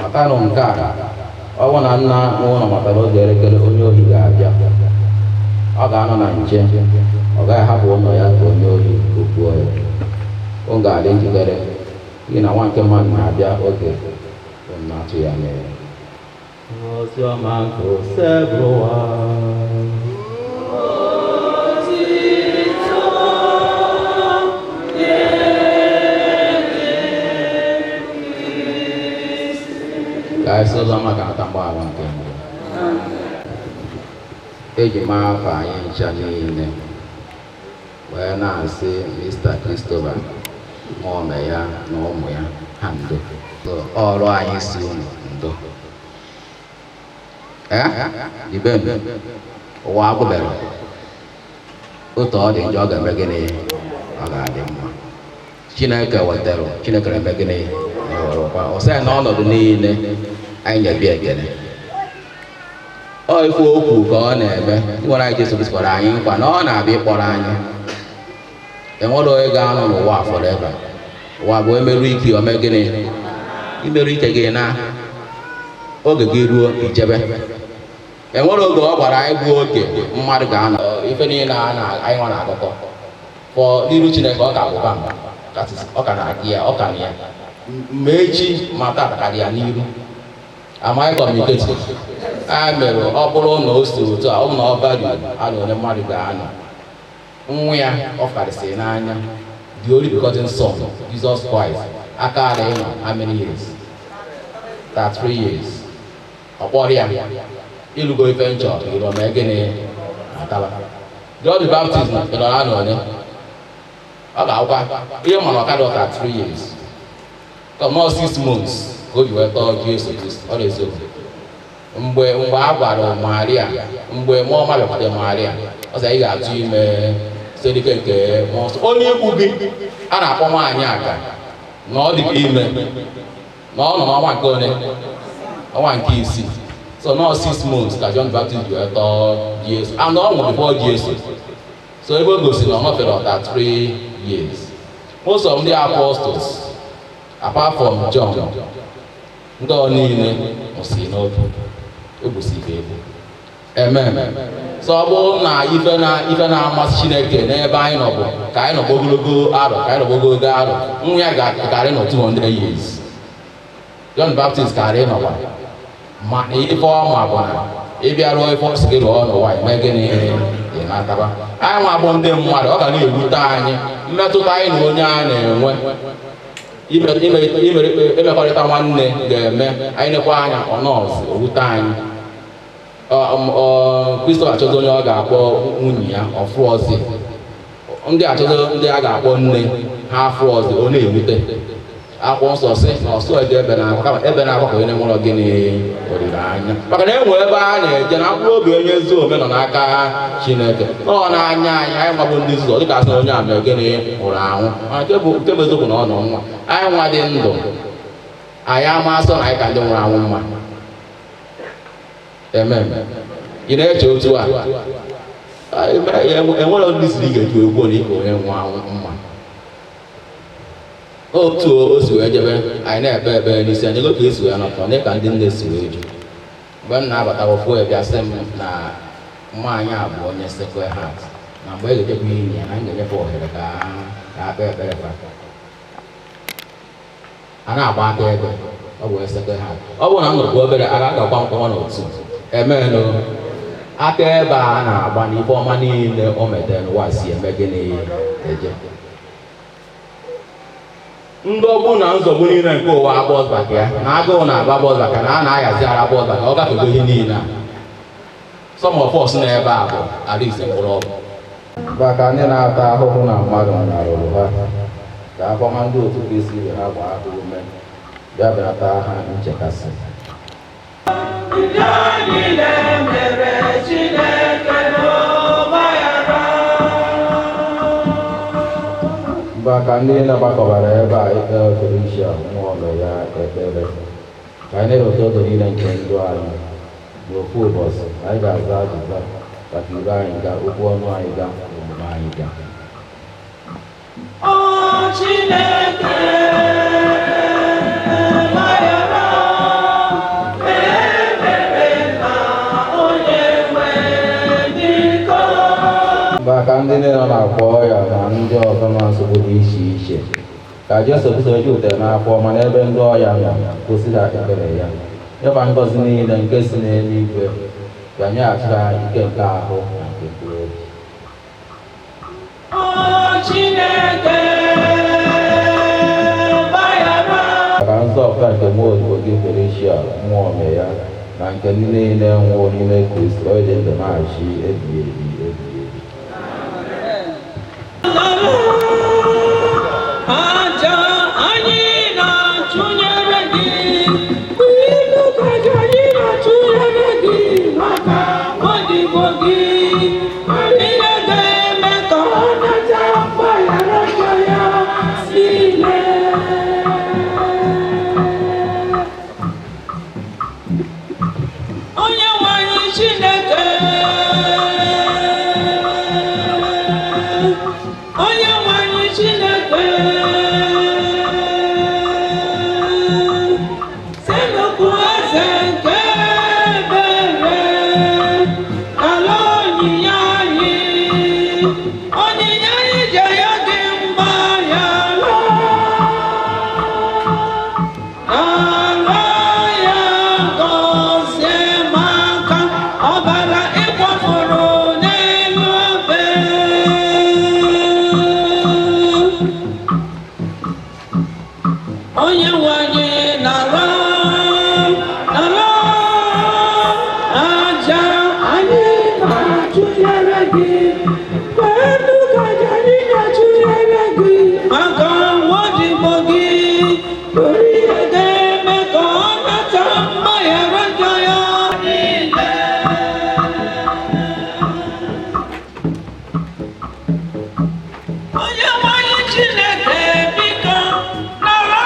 O: Matanụ nke a, ọ bụ na nna nwe ụlọ matara oge elekere onye ohi ga-abịa, ọ ga-anọ na nche, ọ gaghị ahapụ ụlọ ya ka onye ohi gụgbuo ya. Ọ ga-adị njikere n'ihi na nwa nke mmadụ na-abịa oge unu na-atụ ya anya ya. Oziọma nke Osebụrụwa. Ka anyị sị oziọma ka nata mgbaghara nke mbụ. Eji m afọ anyị ncha niile wee na-asị Mr. Christopher Muome ya na ụmụ ya ha ndo. Ọrụ anyị si unu ndo. Ibe m ụwa agwụbere otu ọ dị njọ ọ ga-eme gịnị? Ọ ga-adị mma. Chineke wetara, Chineke na-eme gịnị? Na-ewerekwa. Ọ sị na ọnọdụ niile anyị na-ebi ekele. Ọ ikwu okwu ka ọ na-eme. Nwere anyị Jesu Kristi kwara anyị nkwa na ọ na-abịa ịkpọrọ anyị. Enwere onye ga-anọ n'ụwa forever. Ụwa bụ emerụ ike ome gịnị? Imerụ ike gị na oge gị ruo ijebe. Enwere oge ọ gwara anyị bụ oge mmadụ ga-anọ ife niile anyị nwa na-akụkọ. Fọ n'iru Chineke ọ ga-abụba ọ ka na-aga ya ọ ka na ya. Ma echi ma tata karịa ya n'iru. Amaghị kọmuniketi. A mere ọ bụrụ na o si otu a ọ bụ na ọ badu a na onye mmadụ ga-anọ. Nwa ya ọ karịsịrị n'anya, the only begotten Son, Jesus Christ, aka ara ịnọ how many years? 33 years. Ọ kpọrọ ya ịlụgo ife nchọ ịrọ mee gịnị ataba. John the Baptist nọ na onye ọ ga-agwa ihe mana ọkada 33 years. Come on, 6 months ka o ji wee tọọ Jesu Kristi. Ọ na-eziokwu. Mgbe a gwara Maria, mgbe mmụọ ọma bịakwute Maria, ọ sị ị ga-atụ ime site n'ike nke mmụọ nsọ. Onye ikwu gị a na-akpọ nwaanyị aka na ọ dịka ime na ọ nọ n'ọnwa nke ole? Ọnwa nke isii. So nọ 6 months ka John Baptist wee tọọ Jesu. And ọ nwụrụ before Jesu. So ebe o gosiri na ọ nọfere 33 years. Most of the apostles, apart from John, ndị ọ niile nwụsịrị n'oge. Egbusiri egbu. Amen. So ọ bụrụ na ife na-amasị Chineke n'ebe anyị nọ bụ ka anyị nọgba ogologo arọ, ka anyị nọgba ogologo arọ, nwa ya ga-akarị nọ 200 years. John Baptist karị nọkwa. Ma ife ọma bụ na ịbịa rụọ ife ọsị gị rụọ n'ụwa ime gịnị ị na-ataba. Anyị nwa bụ ndị mmadụ, ọ ga na-ewute anyị mmetụta anyị na onye a na-enwe. Imekọrịta nwanne ga-eme anyị nekwa anya ọnọọsụ owute anyị. Christopher achọzi onye ọ ga-akpọ nwunye ya ọfụọzi. Ndị achọzi ndị a ga-akpọ nne ha afụọzi, ọ na-ewute. Akwụkwọ nsọ sị na ọsọ eje ebe na-akwa kama ebe na-akwa ka onye nwụrụ gịnị olileanya. Maka na enwe ebe a na-eje na mkpụrụ obi onye ezi omume nọ n'aka Chineke. Nọ n'anya anyị anyị nwabụ ndị nzuzo dịka asị na onye a mere gịnị nwụrụ anwụ. Mana nke bụ eziokwu na ọ nọ nwa. Anyị nwa dị ndụ. Anyị ama asọ na anyị ka ndị nwụrụ anwụ mma. Amen. Ị na-eche otu a? Enwere ndị siri ga-eji egwu na ike onye nwụrụ anwụ mma. Otu o si wee jebe anyị na-ekpe ekpere n'isi anyị ego ka esi wee nọtọ dị ka ndị nne si wee ju. Mgbe m na-abata ofu bịa sị m na nwaanyị a bụ onye Sacred Heart na mgbe e ga-ejekwa inyi ya na m ga-enyefe ohere ka a kpee ekpere fa. A na-agba aka ebe ọ bụ onye Sacred Heart. Ọ bụrụ na m nọrọkwa obere a ga-agakwa mkpọnwa n'otu. Emenụ aka ebe a na-agba n'ife ọma niile o metere n'ụwa si eme gịnị eje. Ndọgbu na nzọgbu niile nke ụwa agbọzbaka ya na agụụ na-agba agbọzbaka na a na-ahazi ara agbọzbaka ọ gafego ihe niile a. Some of us n'ebe a bụ Alaeze mkpụrụ ọgwụ. Maka ndị na-ata ahụhụ na mmadụ narụrụ ha ka afọma ndị otu Kristi ibe ha gbaa ha ume bịa belata ha nchekasị. Maka ndị na-agbakọbara ebe a ikpe Felicia Muome ya ekpere ka anyị na-eweta oge niile nke ndụ anyị n'ofu ụbọchị anyị ga-aza ajụjụ maka ire anyị ga okwu ọnụ anyị ga omume anyị ga.
H: O Chineke gbaghara ebere na onye nwe biko.
O: Maka ndị niile nọ na-akwa ọrịa na ndị ọzọ na nsogbu dị iche iche ka Jesu Kristo jupụtara n'afọ ọma n'ebe ndị ọrịa nọ gosi ha ebere ya nyekwa ngọzi niile nke si n'eluigwe bịa nyeghachi ha ike nke ahụ na nke mkpụrụ obi.
H: O Chineke gbaghara
O: Maka nzọpụta nke nwa odibo gị Felicia Muome ya Na nke ndị niile nwụrụ n'ime Kristi, onye dị ndụ na-achị ebighị ebi ebighị ebi.
I: Aja anyị na-achụnyere gị, ilu ka aja anyị na-achụnyere gị maka odibo gị, ihe ga-eme ka ọ nata mgbaghara njọ ya niile. Onye nwe anyị Chineke, onye nwe anyị Chineke, senukwu eze nke ebere, ala onyinye anyị, onyinye anyị ji ya dị mma ya ala ya gọzie maka ọbara ịkwafuru n'elu obe. Onye nwe anyị nara nara aja anyị na-achụnyere gị, kwenu ka aja anyị na-achụnyere gị maka nwaodibo gị, bụrụ ihe ga-eme ka ọ nata mgbaghara njọ ya niile. Onye nwe anyị Chineke, biko nara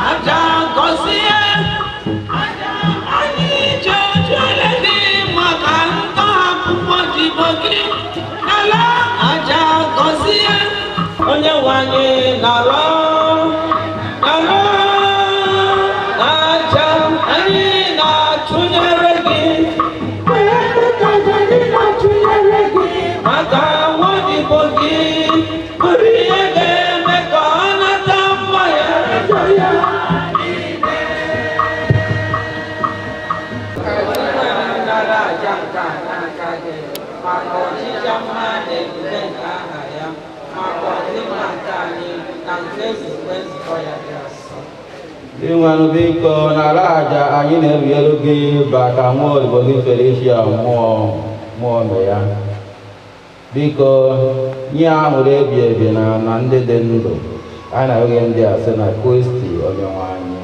I: aja gọzie aja anyị ji ochere gị maka ntọhapụ odibo gị, nara aja gọzie. Onye nwe anyị nara nara aja anyị na-achụnyere gị, kwere ka aja anyị na-achụnyere gị maka nwaodibo gị, bụrụ ihe ga-eme ka ọ nata mgbaghara njọ ya niile. Nara aja nke a n'aka gị maka ọchịcha mma na ebube nke aha ya, maka ọdịmma nke anyị na nke nzukọ nzukọ ya dị asọ.
O: Dinwenụ biko nara aja anyị na-ebinyere gị baka nwa odibo gị Felicia mmụọ mmụọ me ya. Biko nye aṅụrị ebi ebi na na ndị dị ndụ. Anyị na-arịọ ndị a sị na Kristi onye nwe anyị.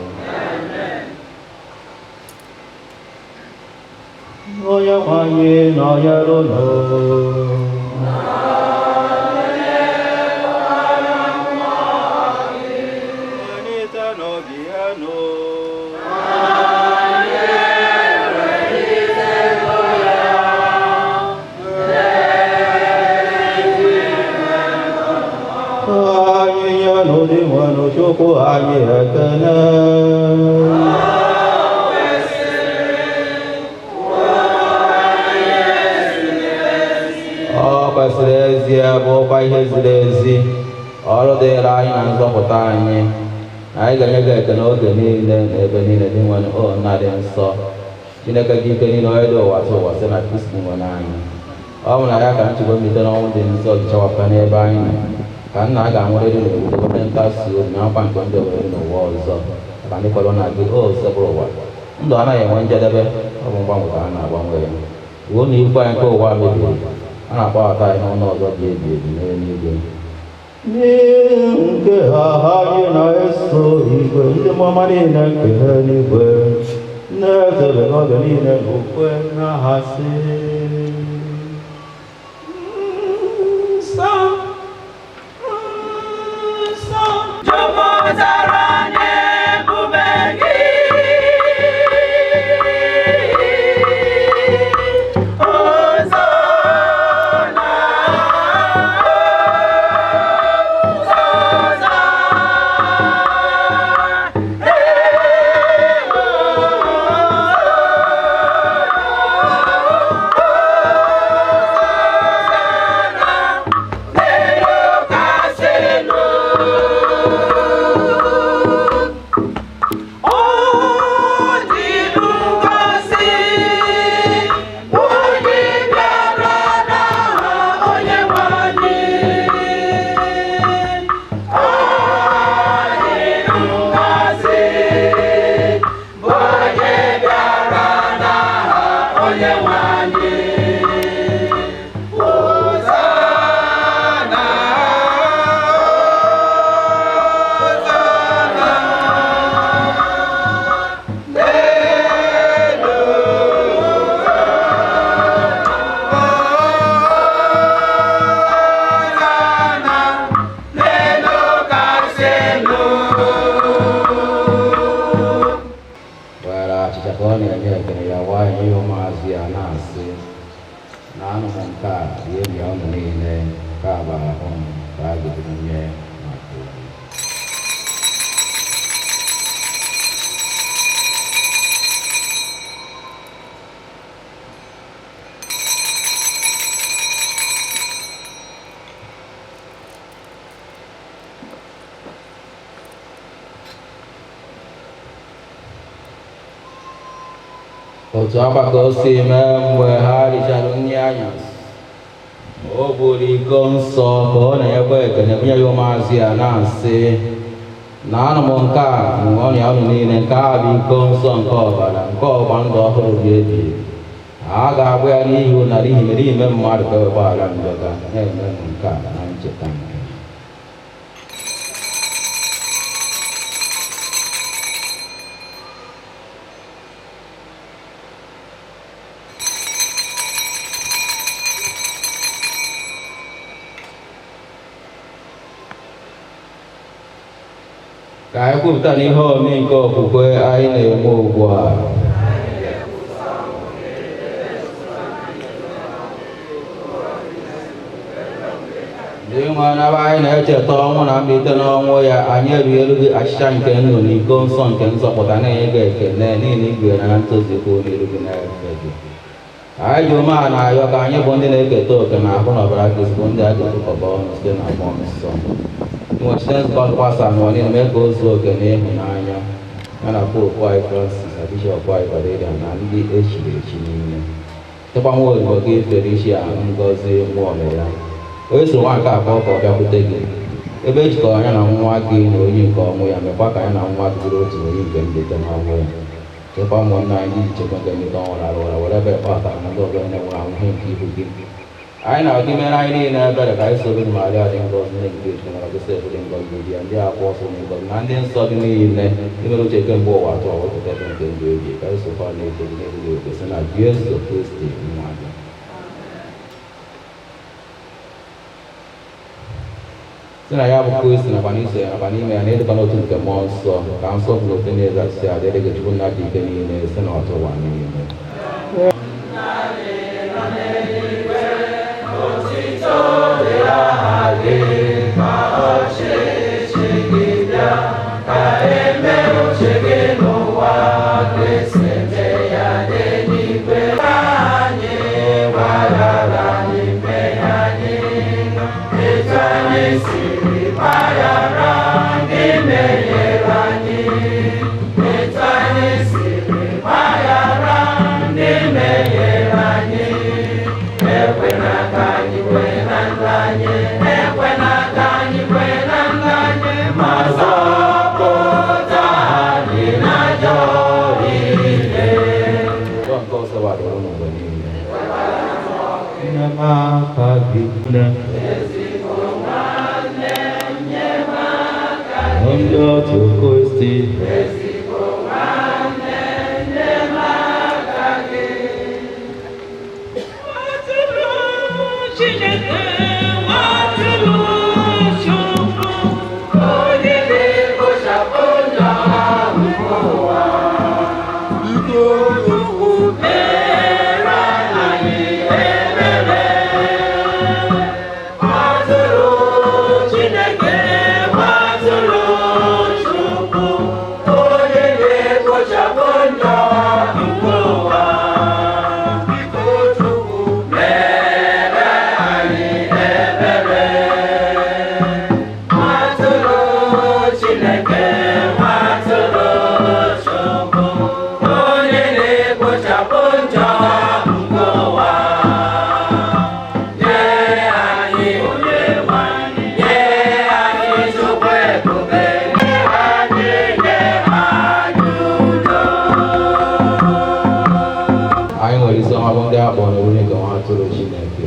O: Onye nwe anyị nọnyere unu. Welite n'obi enu. Anyị nyenụ Dinwenụ Chukwu anyị ekele. Ọ kwesịrị ezie bụkwa ihe ziri ezi, ọrụ dịịrị anyị na nzọpụta anyị. Anyị ga-enye gị ekele oge niile na ebe niile Dinwenụ o Nna dị nsọ, Chineke gị ike niile onye dị ụwa tụ ụwa sị na Kristi nwere anyị. Ọ bụ na ya ka nchegbu mbilite n'ọnwụ dị nsọ ji chawapụta n'ebe anyị nọ, ka nna a ga-anwụrịrị n'obodo nweta nkasi obi na nkwa nke ndị obodo n'ụwa ọzọ, maka ndị kwere na gị o sekpụrụ ụwa. Ndụ anaghị enwe njedebe, ọ bụ mgbanwe ka a na-agbanwe ya. Ruo na ikwu anyị nke ụwa mebiri, a na-akpọghọta anyị n'ọnụ ọzọ dị ebi ebi n'eluigwe. N'ihi nke ha anyị na-eso igwe ndị mmụọ niile nke eluigwe na-ezere n'oge niile n'okwe na ha sị.
I: Nsọ, nsọ, jupụtara n'ebube gị. Hozana, Hozana, anyị. Hosanna, Hosanna, n'elu Hosanna, n'elu kasị elu.
O: Were achịcha ka ọ na-enye ekele ya waa nye ya ụmụazụ ya na-asị na anụ m nke a rie m ya unu niile nke a bụ ahụ m ka a ga-eji nye maka unu. Otu akwa ka o si mee mgbe ha richara nri anyasị, o buru iko nsọ ka ọ na-enyekwa ekele bunye ya ụmụazụ ya na-asị na anụ m nke a ṅụọnụ ya unu niile, nke a bụ iko nsọ nke ọbara nke ọgba ndụ ọhụrụ gị ebi ebi. A ga-agba ya n'ihi unu na n'ihi ime mmadụ ka e wee gbaghara njọ ga na-eme nke a na ncheta nke m. Ka anyị kwupụta n'ihe omimi nke okwukwe anyị na-eme ugbu a. Ndị nwe anaba anyị na-echeta ọnwụ na mbilite n'ọnwụ ya, anyị erughị eru gị achịcha nke ndụ na iko nsọ nke nzọpụta na-enye gị ekele n'ihi na igwe na ntozu kwụ n'iru gị na-efe gị. Anyị ji umeala na-arịọ ka anyị bụ ndị na-eketa oke na ahụ na ọbara Kristi bụ ndị a ga-ekpokọba ọnụ site na mmụọ nsọ. Inwechite nzukọ nkwasa n'ụwa niile mee ka o zuo oke n'ịhụnanya ya na Popu anyị Francis na Bishọp anyị Valerian na ndị echiri echi niile. Chetakwa nwa odibo gị Felicia Ngozi Nwaomegha, onye so nwa nke abụọ ka ọ bịakwute gị, ebe e jikọrọ ya na nwa gị na onye nke ọnwụ ya, mekwa ka ya na nwa gị bụrụ otu onye nke mbilite n'ọnwụ ya. Chekwa ụmụnna anyị ndị ji chekwa nke mbilite ọnwụ rara ụra, were ebere kpọbatara na ndị ọbụla na-enwere ahụ ihe nke ihu gị. Anyị na-agụ imere anyị niile ebere ka anyị soro gị Maria dị ngọzi nne nke Chukwu na Josef dị ngọzi di ya, ndị akwa ọsọ dị ngọzi na ndị nsọ gị niile imere uche kemgbe ụwa atọ wepụta ebe nke ndụ ebi ka anyị sokwa na-eto gị n'eluigwe oke site na Jesu Kristi nwa gị. Site na ya bụ Kristi nakwa n'iso ya nakwa n'ime ya na ịdịkwa n'otu nke mmụọ nsọ ka nsọ bụ otu na-eze asị adịrị gị Chukwu nna dị ike niile site n'ọtụ ụwa niile. Ndị otu Kristi.
I: Onye na-ekpochapụ njọ nke ụwa.
O: n'oriri nke nwa atụrụ Chineke.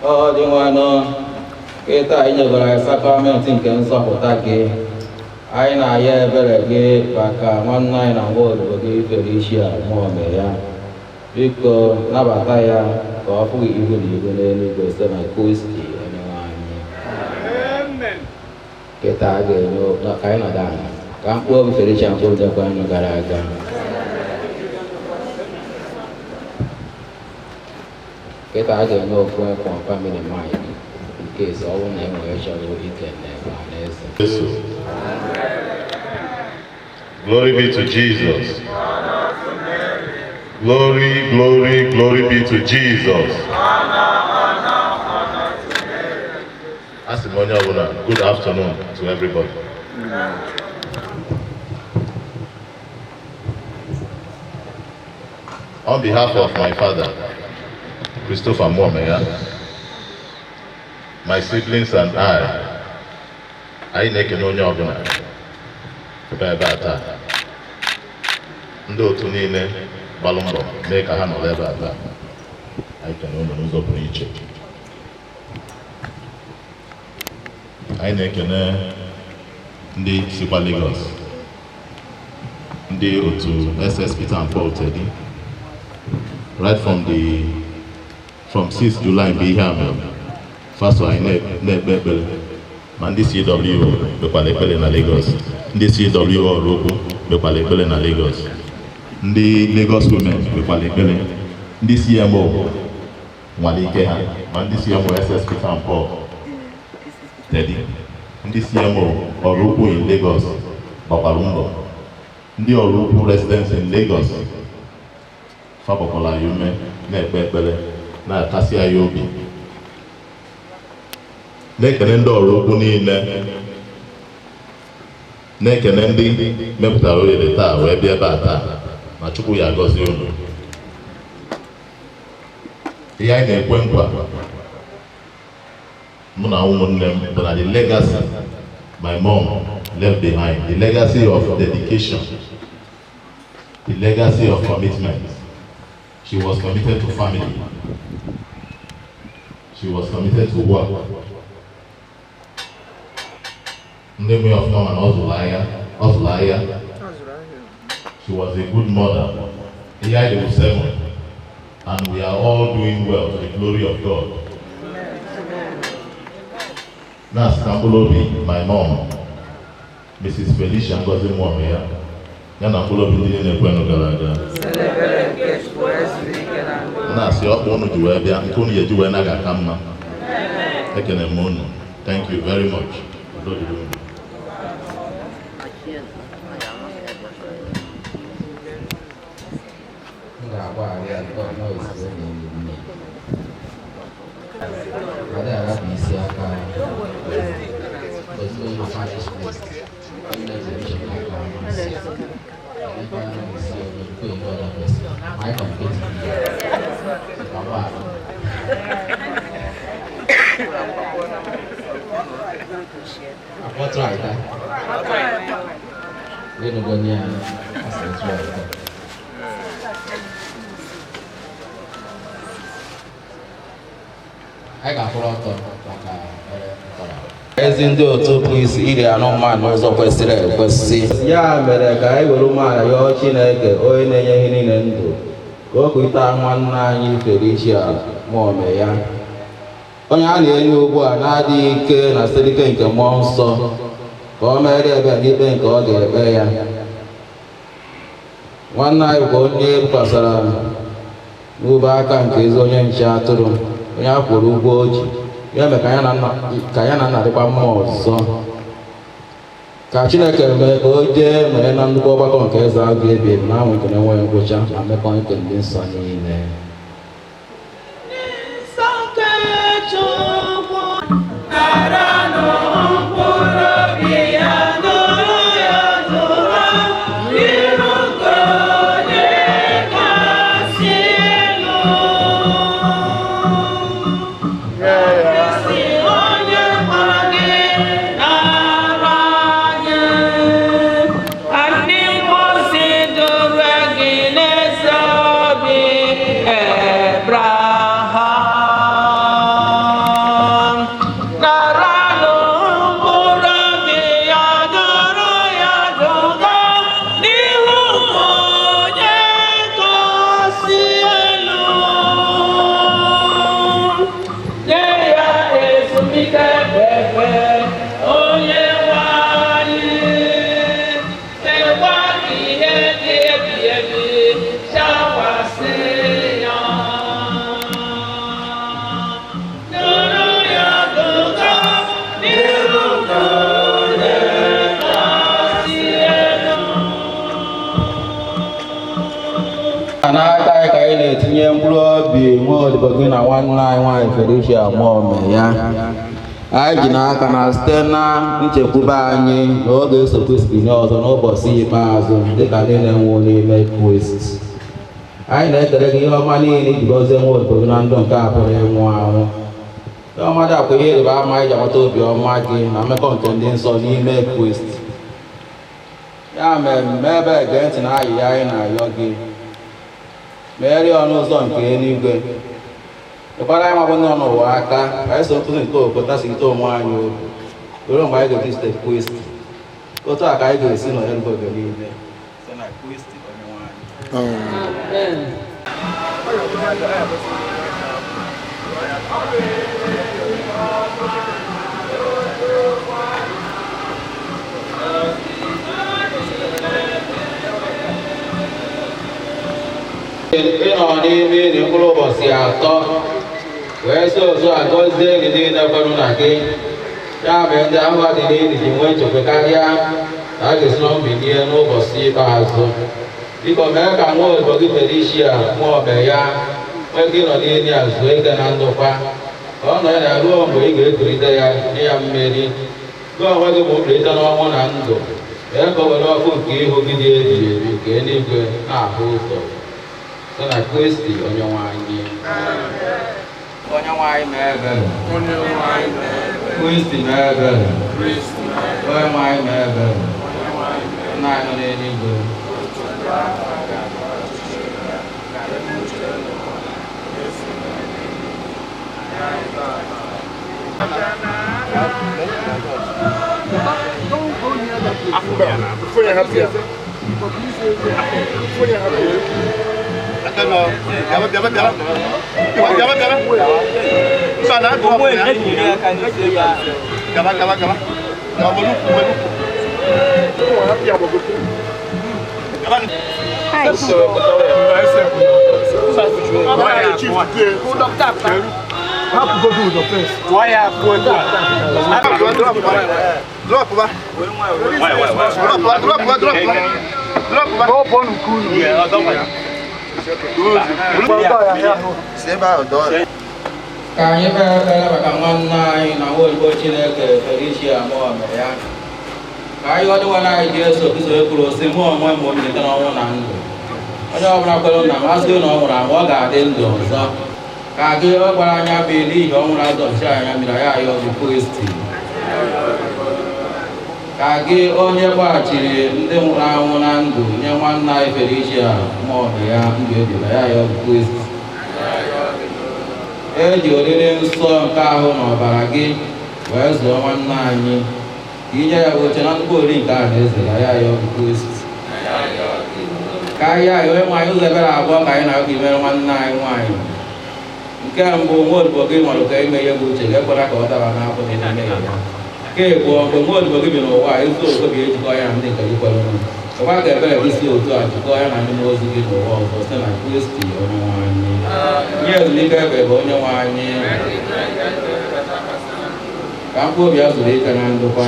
O: Ọ dị nwanụ kịta anyị nyegoro anyị sakramenti nke nzọpụta gị, anyị na-ayọ ebere gị maka nwanne anyị na nwa odibo gị Felicia Muome ya. Biko nabata ya ka ọ fụ gị ihu na ihu n'eluigwe site na Kristi Onyenwe anyị. Kịta a ga-enye ka anyị nọdụ ala ka mkpụrụ obi Felicia mkpụrụ dekwa ndụ gara aga. Kịta a ga-enye ofu from family Mike in case ọ bụrụ na e nwere chọrọ ikele ọhaneze.
Q: Jesus. Glory be to Jesus. Glory, glory, glory be to Jesus. Asị m onye ọbụla, good afternoon to everybody. On behalf of my father, Christopher Muomegha, my siblings and I, anyị na-ekene onye ọbụla ebe a taa. Ndị otu niile gbalụ mbọ mee ka ha nọrọ ebe a taa. Anyị kene unu n'ụzọ pụrụ iche. Anyị na-ekene ndị sikwa Lagos, ndị otu SS Peter and Paul Teddy, right from 6 July mgbe ihe a mere, faso anyị na-ekpe ekpere, ma ndị CWO kpekwara ekpere na Lagos, ndị CWO Oraukwu kpekwara ekpere na Lagos, ndị Lagos Women kpekwara ekpere, ndị CMO nwere ike ha, ma ndị CMO SS Peter and Paul Teddy, ndị CMO Oraukwu in Lagos gbakwara mbọ, ndị Oraukwu residents in Lagos fagbakwara ya ume na-ekpe ekpere na-akasi anyị obi, na-ekene ndị Oraukwu niile, na-ekene ndị mepụtara ohere taa wee bịa ebe a taa, ma Chukwu ya agọzie unu. Ihe anyị na-ekwe nkwa mụ na ụmụnne m bụ na the legacy my mom left behind, the legacy of dedication, the legacy of commitment. She was committed to family. She was committed to work. Ndị nwe ọfụma mana ọ zụrụ ahịa, ọ zụrụ ahịa. She was a good mother. Ihe anyị dị 7, and we are all doing well to the glory of God. Na-asị ka mkpụrụ obi my mom, Mrs. Felicia Ngozi Muomegha, ya na mkpụrụ obi ndị niile ekwenụ gara aga. Na-asị ọkpa unu ji wee bịa, nke unu ga-eji wee naghị aka mma. Ekene m unu. Thank you very much. Udo dịrị unu.
O: M ga-agbaghara ya nke ọ nọghị site n'enyi nne. Ọ dịghị arapụ isi aka ozugbo na punishment. Nne Felicia na-aka amasị. Emeka isi onye nke onye other person. My competing here. Ka mgbaghara. Akpọtụ aịta. Ịnụgo nye ya asị tụ aịta. Anyị ga-akwụrụ ọtọ maka ekpere ntọala. Ezi ndị otu Kristi iri anụ mmadụ n'ụzọ kwesịrị ekwesị. Ya mere ka anyị were umeala yọọ Chineke onye na-enye ihe niile ndụ ka o kulite nwanne anyị Felicia Nwaome ya, onye a na-enye ugbu a na-adịghị ike na site ike nke mmụọ nsọ, ka o mere ebere n'ikpe nke ọ ga-ekpe ya. Nwanne anyị bụ onye bukwasara n'ubu aka nke ezi onye nche atụrụ, onye a kwụrụ ụgwọ o ji, ya mere ka ya na nna dịkwa mma ọzọ. Ka Chineke mee ka o jee mere na nnukwu ọgbakọ nke eze agụ ebi ebi na anwụ nke na-enweghị ngwụcha na mmekọ nke ndị nsọ niile. N'aka anyị ka anyị na-etinye mkpụrụ obi nwa odibo gị na nwanne anyị nwaanyị Felicia Nwaome ya. Anyị ji n'aka na site na nchekwube anyị na ọ ga-eso Kristi nye ọzọ n'ụbọchị ikpeazụ dịka ndị na-enwu n'ime Kristi. Anyị na-ekele gị ihe ọma niile iji gọzie nwa odibo gị na ndụ nke a pụrụ ịnwụ anwụ. Ihe ọma dị akwa ihe ịrịba ama anyị ji amata obi ọma gị na mmekọ nke ndị nsọ n'ime Kristi. Ya mere mee ebere gee ntị na ayịya anyị na-arịọ gị. Meghere ọnụ ụzọ nke eluigwe, nyekwara anyị nwa bụ ndị nọ n'ụwa aka ka anyị so nkụzi nke okwukwe tasite onwe anyị obi ruo mgbe anyị ga-eji site Kristi. Otu a ka anyị ga-esi nọnyere gị oge niile. Site na Kristi Onyenwe anyị.
M: Amen.
O: Ịnọ n'ime ili mkpụrụ ụbọchị atọ wee si otu a gọzie enyi niile kwerụ na gị. Ya mere ndị ahụ dị n'ili ji nwee nchekwa karịa na a ga-esi n'ọnwụ bilie n'ụbọchị ikpeazụ. Biko mee ka nwa odibo gị Felicia Nwaome ya nwee ike ịnọ n'ili a zuo ike na ndokwa, ka ọ nọ ya ruo mgbe ị ga-ekulite ya nye ya mmeri. Gị onwe gị bụ mbilite n'ọnwụ na ndụ, mee ka o were ọkụ nke ihu gị dị ebighị ebi nke eluigwe na-ahụ ụzọ. Site na Kristi Onyenwe anyị. Onyenwe anyị mee ebere. Kristi mee ebere. Onyenwe anyị mee ebere. Nna anyị nọ n'eluigwe. Ka anyị kpee ekpere maka nwanne anyị na nwa odibo Chineke Felicia Nwaome ya. Ka anyị Onyenwe anyị Jesu Kristo kwuru sị, mụ onwe m bụ mbilite n'ọnwụ na ndụ. Onye ọbụla kwere na m asị na ọ nwụrụ anwụ, ọ ga-adị ndụ ọzọ. Ka gị ọ gwara anya mmiri n'ihi ọnwụ Lazarọs anya mmiri, anyị ayọ gị Kristi. Ka gị onye gbaghachiri ndị nwụrụ anwụ na ndụ nye nwanna anyị Felicia maọbụ ya ndụ ebila ya ya Kristi. E ji oriri nsọ nke ahụ na ọbara gị wee zụọ nwanne anyị ka inye ya oche na nnukwu oriri nke ahụ na eze ya ya ya Kristi. Ka anyị ayọ onye nwaanyị ụzọ ebere abụọ ka anyị na-akụ imere nwanne anyị nwaanyị. Nke mbụ nwa odibo gị nwere ka ime ihe bụ uche gị ekwela ka ọ daba n'afọ dị n'ime ya. Nke abụọ mgbe nwa odibo gị bi n'ụwa ezi oke ga-ejikọ ya na ndị nke gị kwere nụ. Ekwa ka ebere gị si otu a jikọọ ya na ndị mmụọ ozi gị n'ụwa ọzọ site na Kristi onye nwe anyị. Nye ezumike ebe bụ onye nwe anyị. Ka mkpụrụ obi ya zuru ike na ndokwa.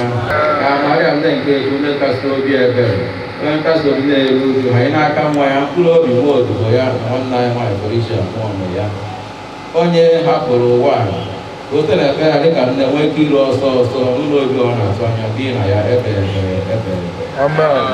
O: Ka Maria nne nke Chukwu onye nkasi obi ebere onye nkasi obi na-eru uju ha anyị n'aka nwa ya mkpụrụ obi nwa odibo ya na nwanne anyị nwaanyị Felicia nwa ya onye hapụrụ ụwa a ka o site n'ekpere ya dịka nne nwee ike iru ọsọ ọsọ n'ụlọ obi ọ na-atụ anya bi na ya ebe ebe ebe ebe.
J: Amen.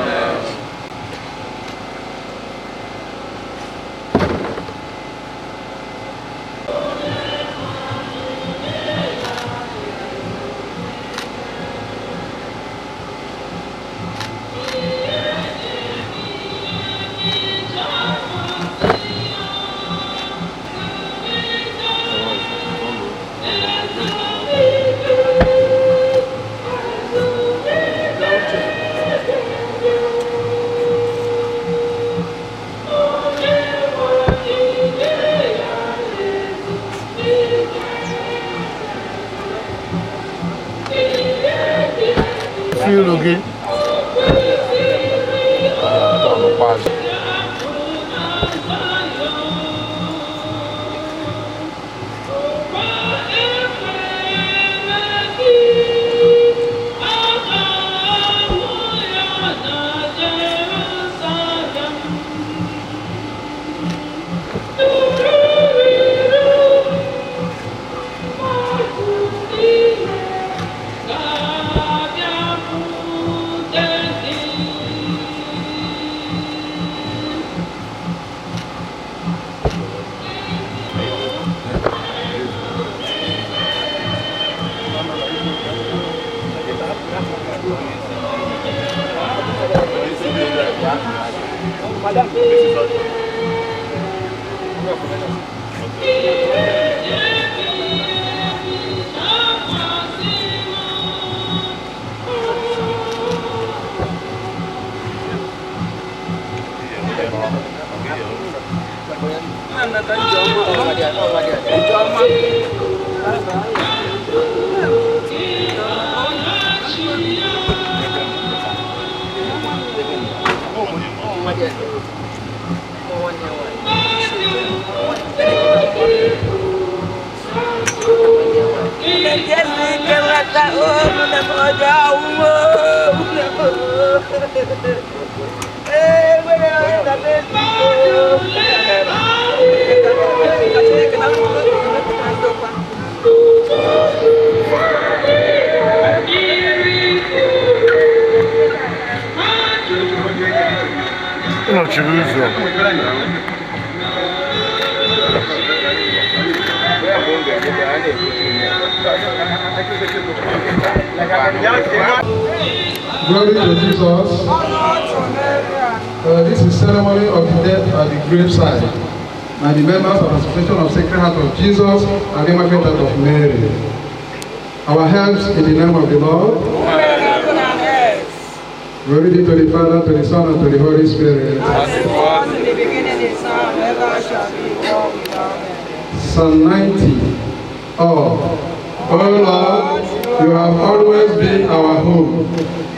J: Feel gị. Nọchiri ụzọ.
E: Glory to Jesus. This is ceremony of the death at the graveside by the members of the Association of Sacred Heart of Jesus and the Immaculate Heart of Mary. Our helps in the name of the Lord. Glory be to the Father, to the Son, and to the Holy Spirit.
B: As it was in the beginning, is now, and ever shall be, world without end.
E: Psalm 90. Oh, O Lord, you have always been our hope.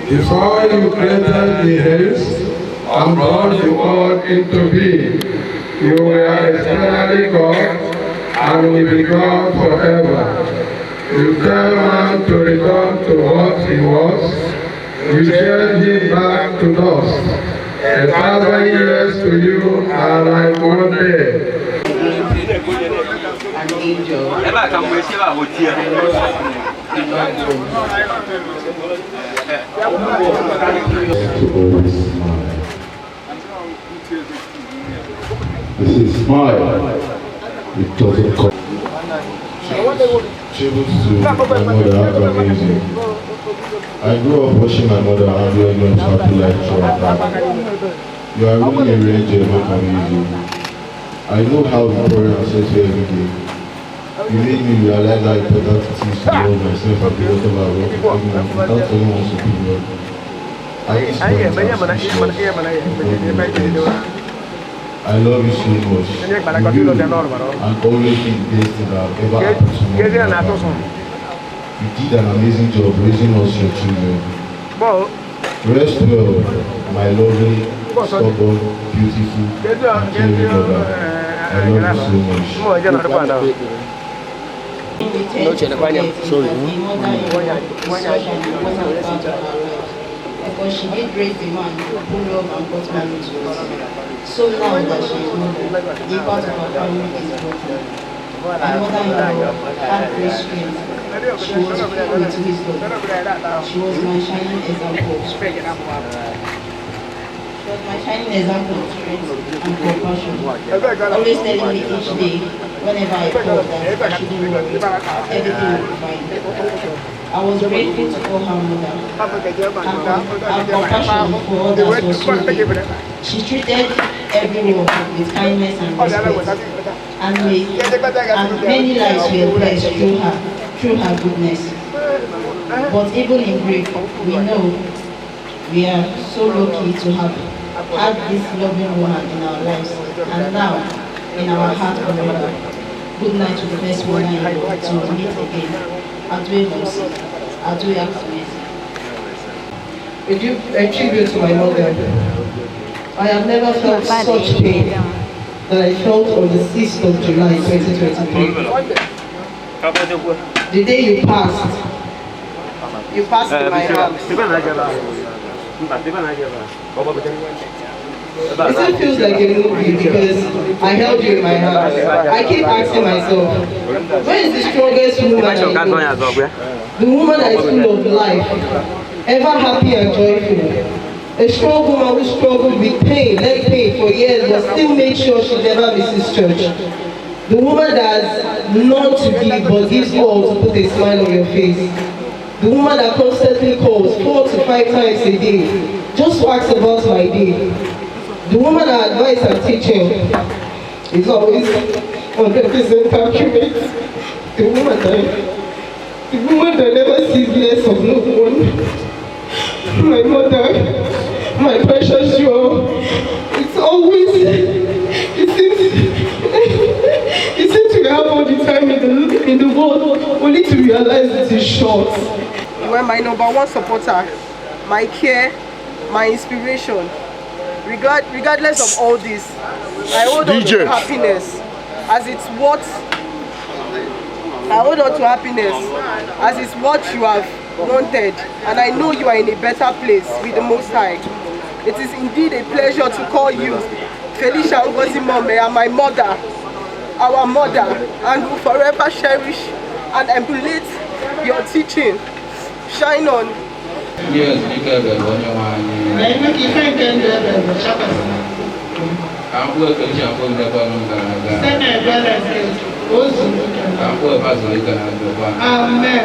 E: Before you created the heavens and brought the world into being, you were eternally God and will be God forever. You tell man to return to what he was. You change him back to dust. 1,000 years to you are like one day.
N: An angel.
P: To always smile. This is smile. It doesn't come. Tributes to my mother, Amazing. I grew up watching my mother handle everyone's happy life throughout her. You are really a rare gem, how can you do? I know how you pray and set you every day. You made me realize how important it is to love myself and the rest of our work with everyone without anyone's opinion. I used to I love you so much. You will and always be the best thing that have ever happened to me. You did an amazing job raising us your children. Rest well, my lovely, stubborn, beautiful, and caring mother. I love you so much.
R: Because she did raise the man who loved and got married to us. So now that she is no more, the part of our family is broken. My mother-in-law had great strength. She was filled with wisdom. She was my shining example of strength. She was my shining example of strength and compassion. Always telling me each day, whenever I called, that I shouldn't worry, everything would be fine. I was grateful to call her mother. Her compassion for others was so deep. She treated everyone with kindness and respect, and many lives were blessed through her goodness. But even in grief, we know we are so lucky to have had this loving woman in our lives, and now in our heart forever. Good night to the best mother-in-law till we meet again. Adwe Momsi, Adwe Akuezi.
S: A tribute to my mother. I have never felt such pain that I felt on the 6th of July 2023. The day you passed in my arms. It still feels like a movie because I held you in my hands. I keep asking myself, where is the strongest woman I know? The woman that is full of life, ever happy and joyful. A strong woman who struggled with pain, leg pain for years, but still made sure she never misses church. The woman that has none to give but gives all to put a smile on your face. The woman that constantly calls 4 to 5 times a day just to ask about my day. The woman that advice and teaching is always 100% accurate. The woman that never sees less of no one. My mother, my precious jewel. It's always, it seems to have all the time in the world, only to realize it is short.
T: You were my number one supporter, my care, my inspiration. Regardless of all this, I hold on to happiness as it's what I hold on to happiness as it's what you have wanted, and I know you are in a better place with the Most High. It is indeed a pleasure to call you Felicia Ngozi Momea, my mother, our mother, and will forever cherish and emulate your teaching. Shine on.
O: Yes,
E: Amen.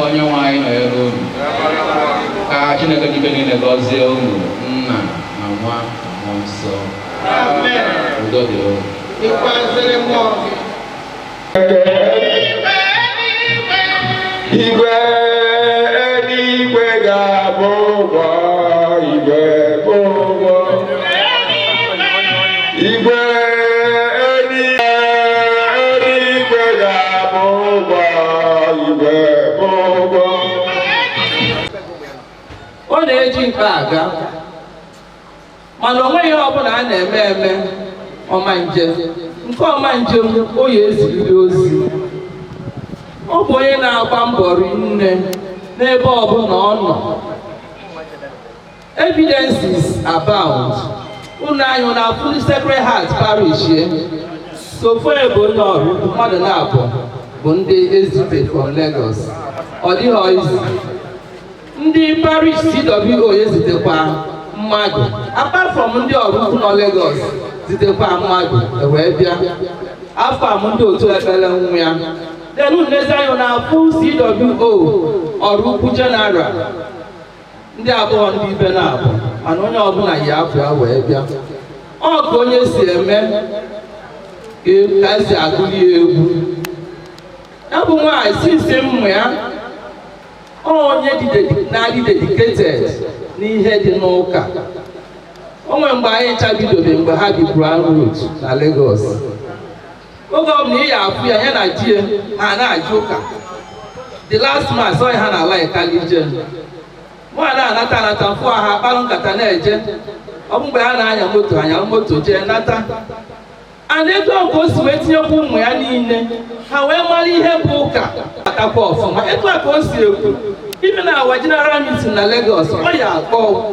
O: Onye nwanyị nọ ebe unu ka Chineke dike niile gọzie unu nna na nwa na mmụọ nsọ. Udo dị unu.
E: Igwe eluigwe ga-abụ ụgwọ, igwe bụ ụgwọ. Igwe eluigwe ga-abụ ụgwọ, igwe bụ ụgwọ.
M: Ọ na-eji nke aga, mana o nweghị ihe ọbụla a na-eme eme ọma nje nke ọma njem o ya eziriri ozi. Ọ bụ onye na-agba mbọ rinne n'ebe ọbụla ọ nọ. Evidences abound. Unu anyị na-afụ Sacred Heart Parish ye. Sofo ebo nọrụ mmadụ na-abụ bụ ndị ezite from Lagos. Ọ dịghị izi. Ndị parish CWO ezitekwa mmadụ, apart from ndị ọrụ ukwu nọ Lagos zitekwa mmadụ wee bịa. Afọ m ndị otu ekpere nwa ya. Then nnezi anya na-afụ CWO ọrụ ukwu general, ndị abụọ ndị ibe na-abụ, mana onye ọbụla yi afọ ya wee bịa. Ọ ka onye si eme ka esi agụli egwu. Ya bụ nwaanyị, since mmụ ya, onye na-adị dedicated n'ihe dị n'ụka. O nwere mgbe anyị ncha bidobe mgbe ha bi Brown Road na Lagos. Oge ọbụla ị ya afụ ya, ya na di ya ha na-aja ụka. The last mass ọ ha na-ala ịkali ije. Nwa na-anata anata mfụ ha kparụ nkata na-eje. Ọ bụ mgbe ha na-anya moto, anya moto jee nata. And etu ahụ ka o si wee tinyekwa ụmụ ya niile, ha wee mara ihe bụ ụka atakwa ọfụma. Etu a ka o si ekwu. Even our general meeting na Lagos, ọ ya akpọ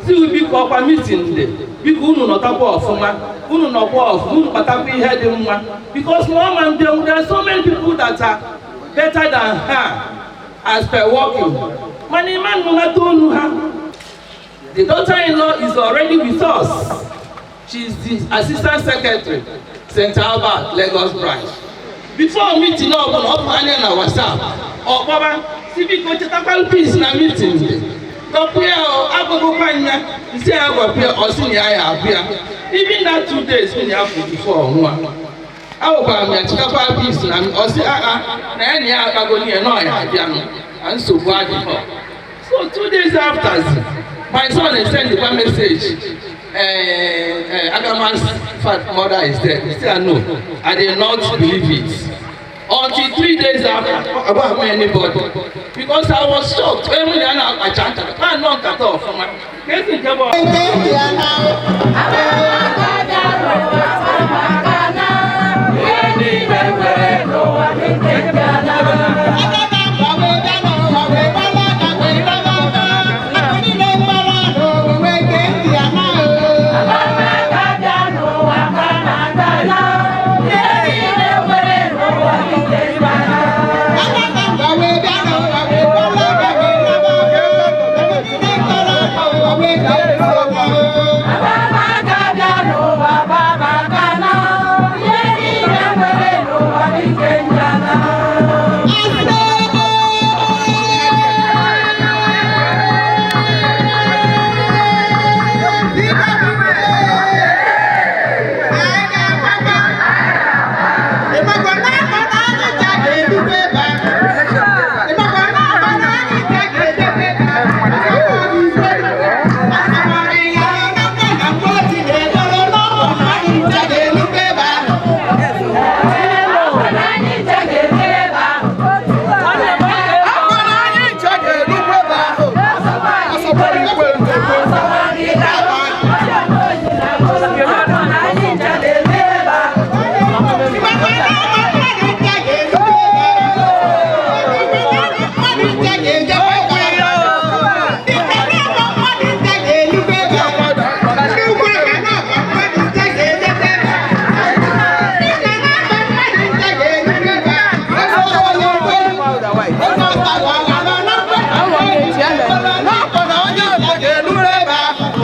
M: si biko ọkwa meeting dị, biko unu nọtakwa ọfụma, unu nọkwa ọfụma, unu kpatakwa ihe dị mma. Because no man, there are so many people that are better than her as per working. Mana ịma nnụnata onu ha. The daughter-in-law is already with us. She is the assistant secretary, St. Albert, Lagos branch. Before meeting ọbụla, ọ bụ anya na WhatsApp. Ọ kpọba, si biko chetakwa peace na meeting dị. Tọpụ ya o, agụgụkwa nya, nsị ya gwapụ ya, ọ sị na ya ya abịa. Even that 2 days nwunye afọ before ọnwụa. Awụkwara m ya chetakwa peace na ọ sị aa na ya na ya akpago n'ihe na ọ ya abịanụ, na nsogbu adịghọ. So 2 days after, my son send the message. Agama's mother is dead. He said, no, I did not believe it. Until 3 days after, about anybody. Because I was shocked. When we are not a chat, I know cut off.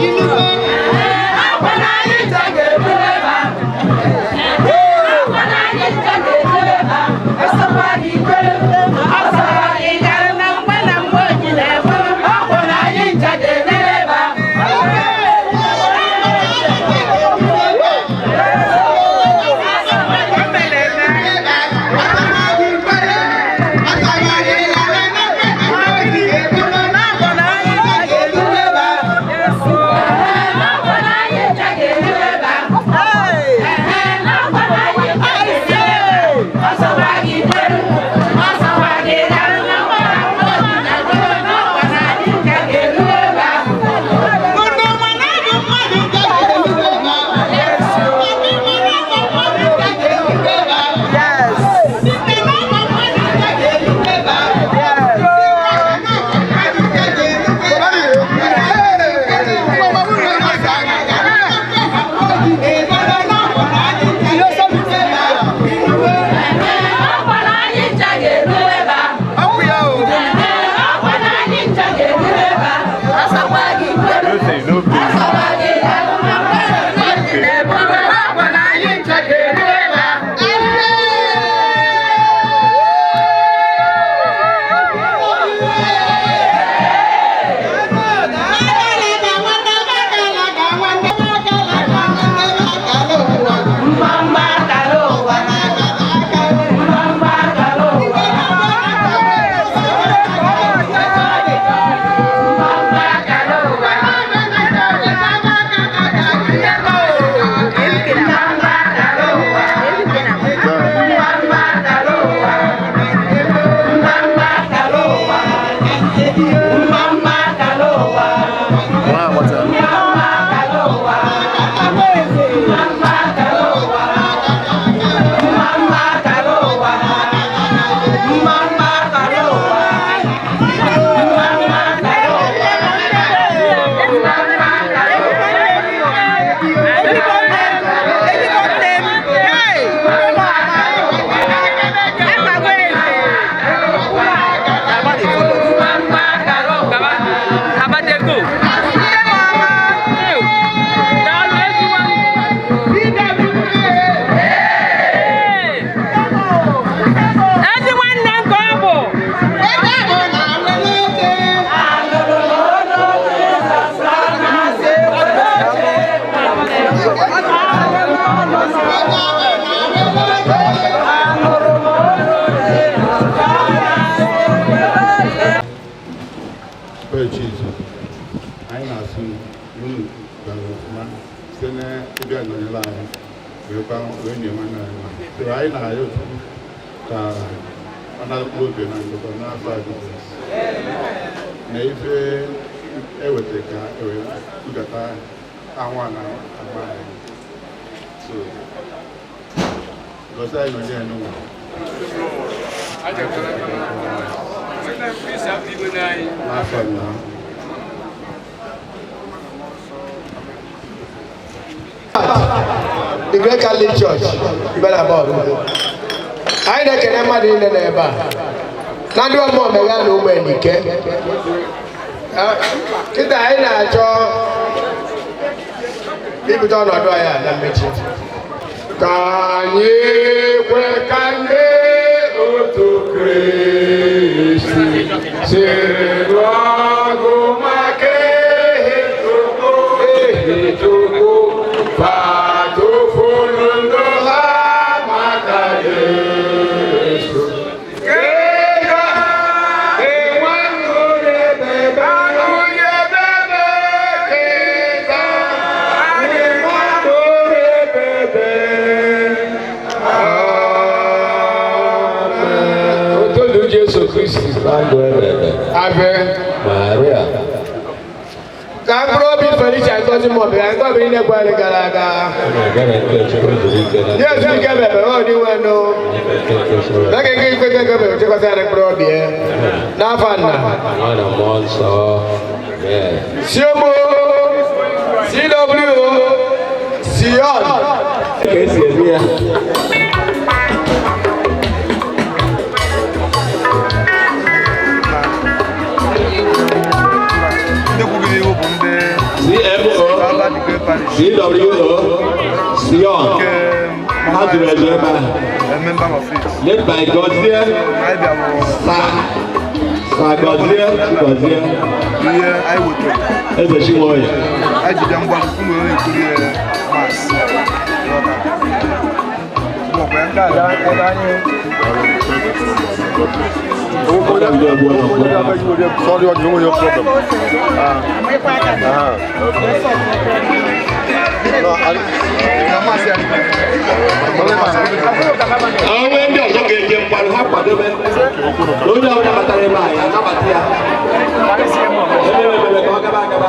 N: Inú.
I: The Great Catholic Church, anyị na-ekene mmadụ niile n'ebe a na ndị ọmụ omega na ụmụ enike kịta anyị na-achọ ibute ọnọdụ anyị na mmechi ka anyị kwe ka ndị otu Kristi siri lụọ ọgụ maka ehi Chukwu Ave
U: Maria.
I: Ka mkpụrụ obi Felicia Ngozi Mobira nke ọbụla na-ekwere gara aga. Yesu ike bebe ọ dị nwenụ. N'oge nke ikpe nke bebe chekwasị ya mkpụrụ obi ya. N'afọ nna. Siomo CW Sion.
U: CWO Sion Adurejema, led by Gozie Sir Gozie Gozie Eze Chinwoye.
J: Sorry, you problem.
U: Onwe ndị ọzọ ga-eje mgbaru ha kwadobe onye ọbụla batara ebe a ya anabata ya ebe ebere ka ọ gaba agaba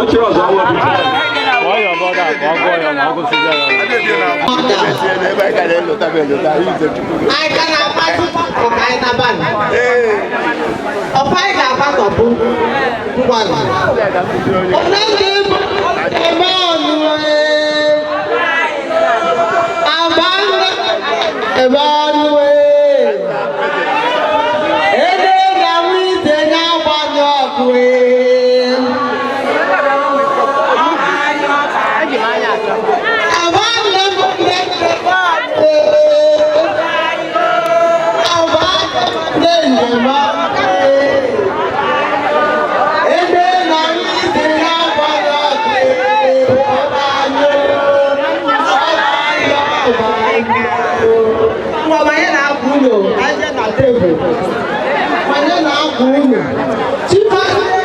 U: ọ chịrị ọzọ ọnwa obi.
N: Anyị ka na-akpatụ maka anyị tabanụ. Ọkwa anyị ga-agbakọpụ ngwanụ. Ole ndị ebe ọnụ aba ebe ọnụ ede na nwite na-agbanyụ ọkụ. ọkụ ee. Nwanne m nne njem ọkụ ee. Nwanne m nne njem ọkụ ee. Ebe na mmiri na-agbanye ọkụ ee. Ọgbanyụ, ọgbanyụ, ọgbanyụ. Ngwa banye na-akwa unu, aja na tebụl. Banye na-akwa unu. Chikọzie.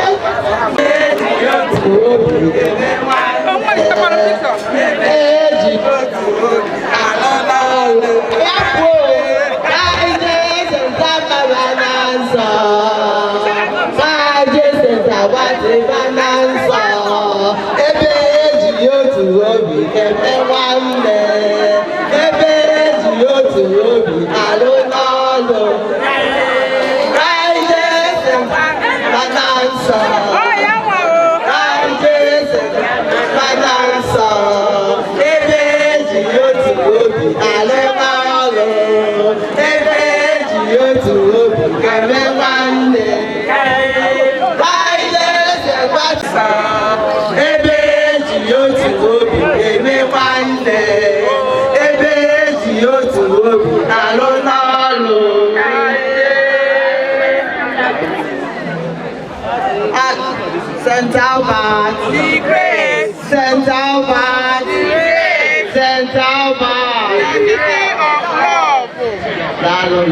N: Eji ya kwuo ka ije senta baba na nsọ. Ka ije senta gbatịba na nsọ. Ebe eji otu obi eme nwanne. Ebe eji otu obi alụ n'ọlụ. Ka ije senta baba na nsọ. Ka ije senta baba na nsọ. Ebe eji otu obi alụ n'ọlụ. Ebe eji otu obi eme nwanne. Ka ije senta ebe eji otu obi eme nwanne. Ebe eji otu obi alụ n'ọlụ. St. Albert, the great. St. Albert, the great. St. Albert, the city of love. Daalụ.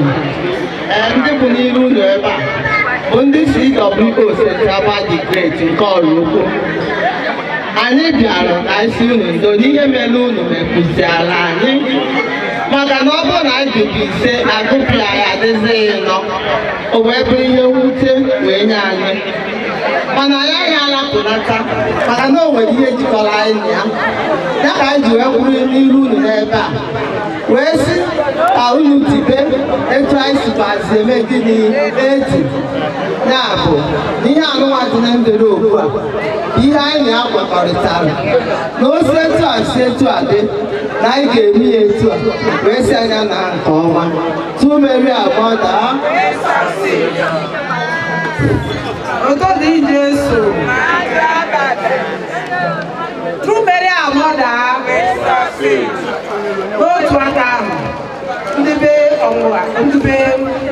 N: Ee, ndị bụ n'iru ụlọ ebe a bụ ndị CWO St. Albert the Great nke Ọraukwu. Anyị bịara ka anyị si unu ndo n'ihe mere unu mepụziara anyị maka na ọ bụrụ na anyị dị ise agụpịa ya adịzighị nọ o wee bụrụ ihe mwute wee nye anyị mana anyị agaghị alapụnata maka na o nwere ihe jikọrọ anyị na ya ya ka anyị ji wee kwuru n'iru unu n'ebe a wee sị ka unu tibe etu anyị sikwazi eme gịnị eti ya bụ na ihe anụnwa dị na ndere ugbu a ihe anyị na-akwekọrịtara na o si etu a si etu a dị na anyị ga-eme ya etu a wee si anya na nke ọma tụmeri abụọ daa.
A: Ụtọ dị Jesu. Through Mary our mother. N'otu aka ahụ, ndị be ọnwụwa, ndị be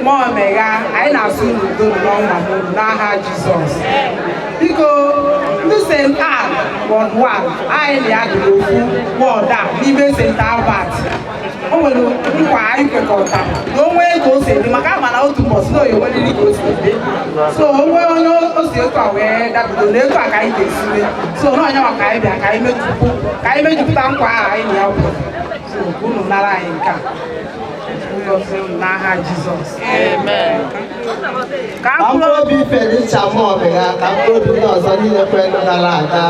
A: Mọmegha, anyị na-asụ n'udo n'ọnwa n'aha Jizọs. Biko, ndị St. Ann Ward 1, anyị na ya dị n'ofu wọd a n'ime St. Albert. O nwere nkwa anyị kwekọrịtara na o nwee ka o si eme maka ama na otu mbọsị na oyi nweriri ka o si eme so o nwee onye o si etu a wee dabido na etu a ka anyị ga-esi mee so na onye nwa ka anyị bịa ka anyị mejupụ ka anyị mejupụta nkwa ahụ anyị na ya kwere so ka unu nara anyị nke a ngọzi unu n'aha Jizọs.
N: Ka mkpụrụ obi Felicia Mọmegha ka mkpụrụ obi ndị ọzọ niile kwere gara aga.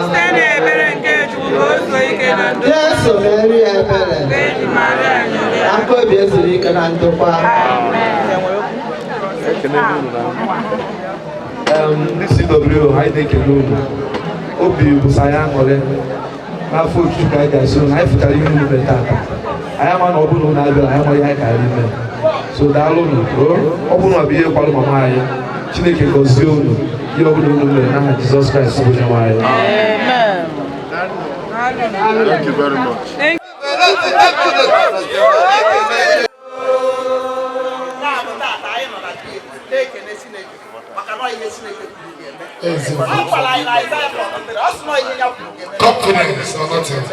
N: Jesu meri ya ebere. Ka mkpụrụ obi ezuru ike na ndokwa.
V: Ndị CWO anyị na-ekele unu obi bụsa anyị aṅụrị n'afọ ojuju ka anyị ga-esi unu anyị fụtara ihe unu mere tata anyị ama na ọ bụrụ na unu abịara anyị amaghị ihe anyị ka anyị mee so daalụ unu ọ bụrụ na ọ bụ ihe kwalụ mama anyị Chineke gọzie unu ihe ọ bụla unu mere n'aha Jizọs Kraịst bụ Onyenwe anyị.
J: Thank you very much.
E: Confidence or nothing.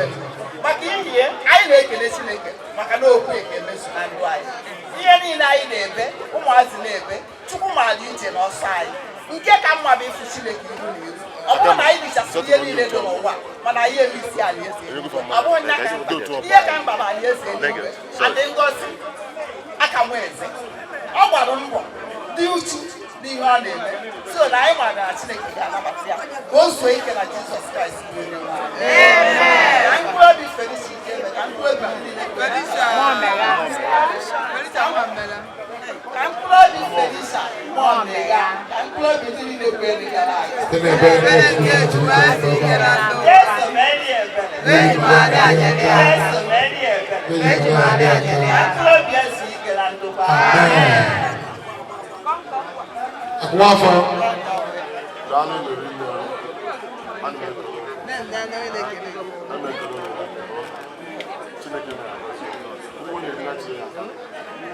W: Maka ihe anyị na-ekele Chineke maka na okwu ekele so na ndụ anyị ihe niile anyị na-ebe ụmụazị na-ebe Chukwu maara iche na ọsọ anyị nke ka mma bụ ịfụ Chineke ihu na ihu ọ bụrụ na anyị richasịrị ihe niile dị n'ụwa mana anyị emisi alaeze ọ bụghị nya ka mkpa ihe ka mkpa bụ alaeze eluigwe adị ngọzi aka nwa eze ọ gbara mbọ dị uchu n'ihe ọ na-eme so na anyị maara na Chineke ga-anabata ya ka o zuo ike na Jizọs Kraịst bụ onye nwe anyị. Ka mkpụrụ obi Felicia ike eme ka mkpụrụ obi ndị niile kwere ka mkpụrụ obi Felicia Mọmegha ka mkpụrụ obi ndị niile kwere gara aga.
E: Site n'ebere nke Chukwu
W: Jesu mere ya ebere. Jesu mere ya ebere. Ka mkpụrụ obi ya zuo ike na ndokwa.
E: Nwafọ.
F: Daalụ nụ rinne. Ana m ekele unu. Ana m ekele unu. Chineke na-agọzi unu. Ụmụ na tinye aka.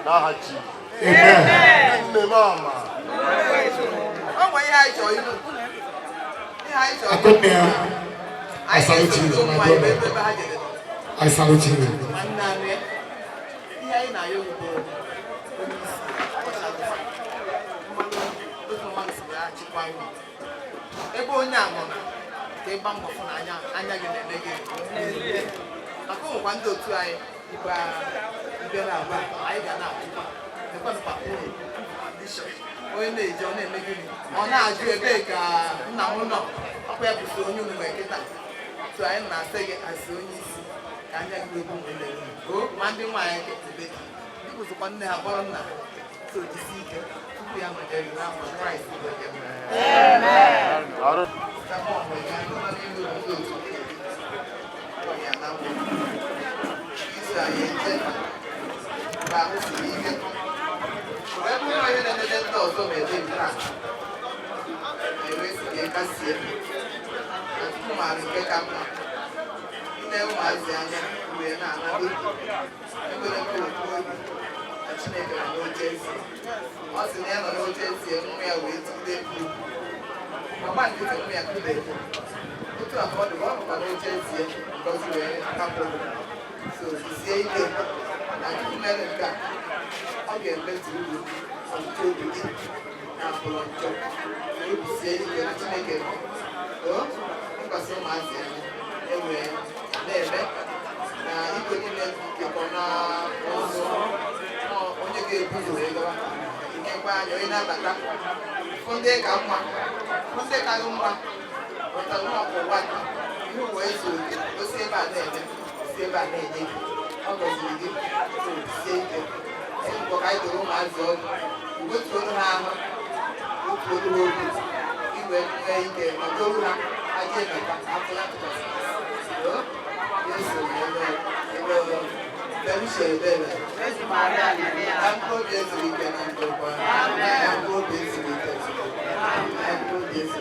F: N'aha Jizọs.
E: Amen.
F: Nne m ama.
W: O nwere ihe anyị chọrọ ikwu. Ihe anyị chọrọ ikwu.
E: Akunne, I salute you, my brother. I salute you.
W: Nwanne anyị, ihe anyị na-ayọ bụ onye isi ọcha mmanụ otu mmanụ si wee achịkwa unu. Ebe onye a nọ na ka ịgba mbọ fụ na anya anya gị na-eme gị maka ụmụkwa ndị otu anyị ịgba ịbịa na agba anyị ga na-achịkwa nekwanụ papa unu bishọp onye na-eje ọ na-eme gịnị ọ na-ajụ ebee ka nna m nọ ọkwa ya bụso onye unu nwere kịta so anyị na-asị gị asị onye isi ka anya gị wee bụ ụmụnne gị o ma ndị nwaanyị ebe gị ndị bụzikwa nne ha kpọrọ nna ha so jisi ike tupu ya nweta gị n'afọ Kraịst bụ onye nwe
F: Daalụ.
W: Wee bụrụ onye na-emede ndị ọzọ ma ede nke a na-ewesi ka ịkasie na tupu maara nke ka mma ine ụmụazị anya wee na-anado ekwere nkewepụ obi na Chineke nọ n'oche eze. Ọ sị na ya nọ n'oche eze nwa ya wee tụgide mkpu ọgba nkịtị nwa ya kụda otu a ka ọ dị ọ nọkwa n'oche eze ngozi wee hapụ so jisie ike na Chukwu mere nke a ọ ga-emetụ uru ọtụtụ obi gị na-abụrụ njọ obi sie ike na Chineke nọ o tụkwasị ụmụazị anya ewee na-eme na igwe niile kekọ na ụzọ onye ga-ebu ụzọ wee gawa ikekwe anya onye na-abata fụ ndị ka mma fụ ndị ka gị mma pụtara nwa ọkụ ụwa gị ihe ụwa ezu oke osi ebe a na-eme osi ebe a na-enye gị ọ gọziri gị so sie ike mbọ ka anyị doro ụmụazị ọdụ wetuoro ha ahụ wetuoro ha obi iwe nwee ike nọdoro ha aja emeka afọ ya tụkwasị Yesu Felicia ebere na mkpụrụ obi ezuru ike na ndokwa na mkpụrụ obi ezuru ike na mkpụrụ obi ezuru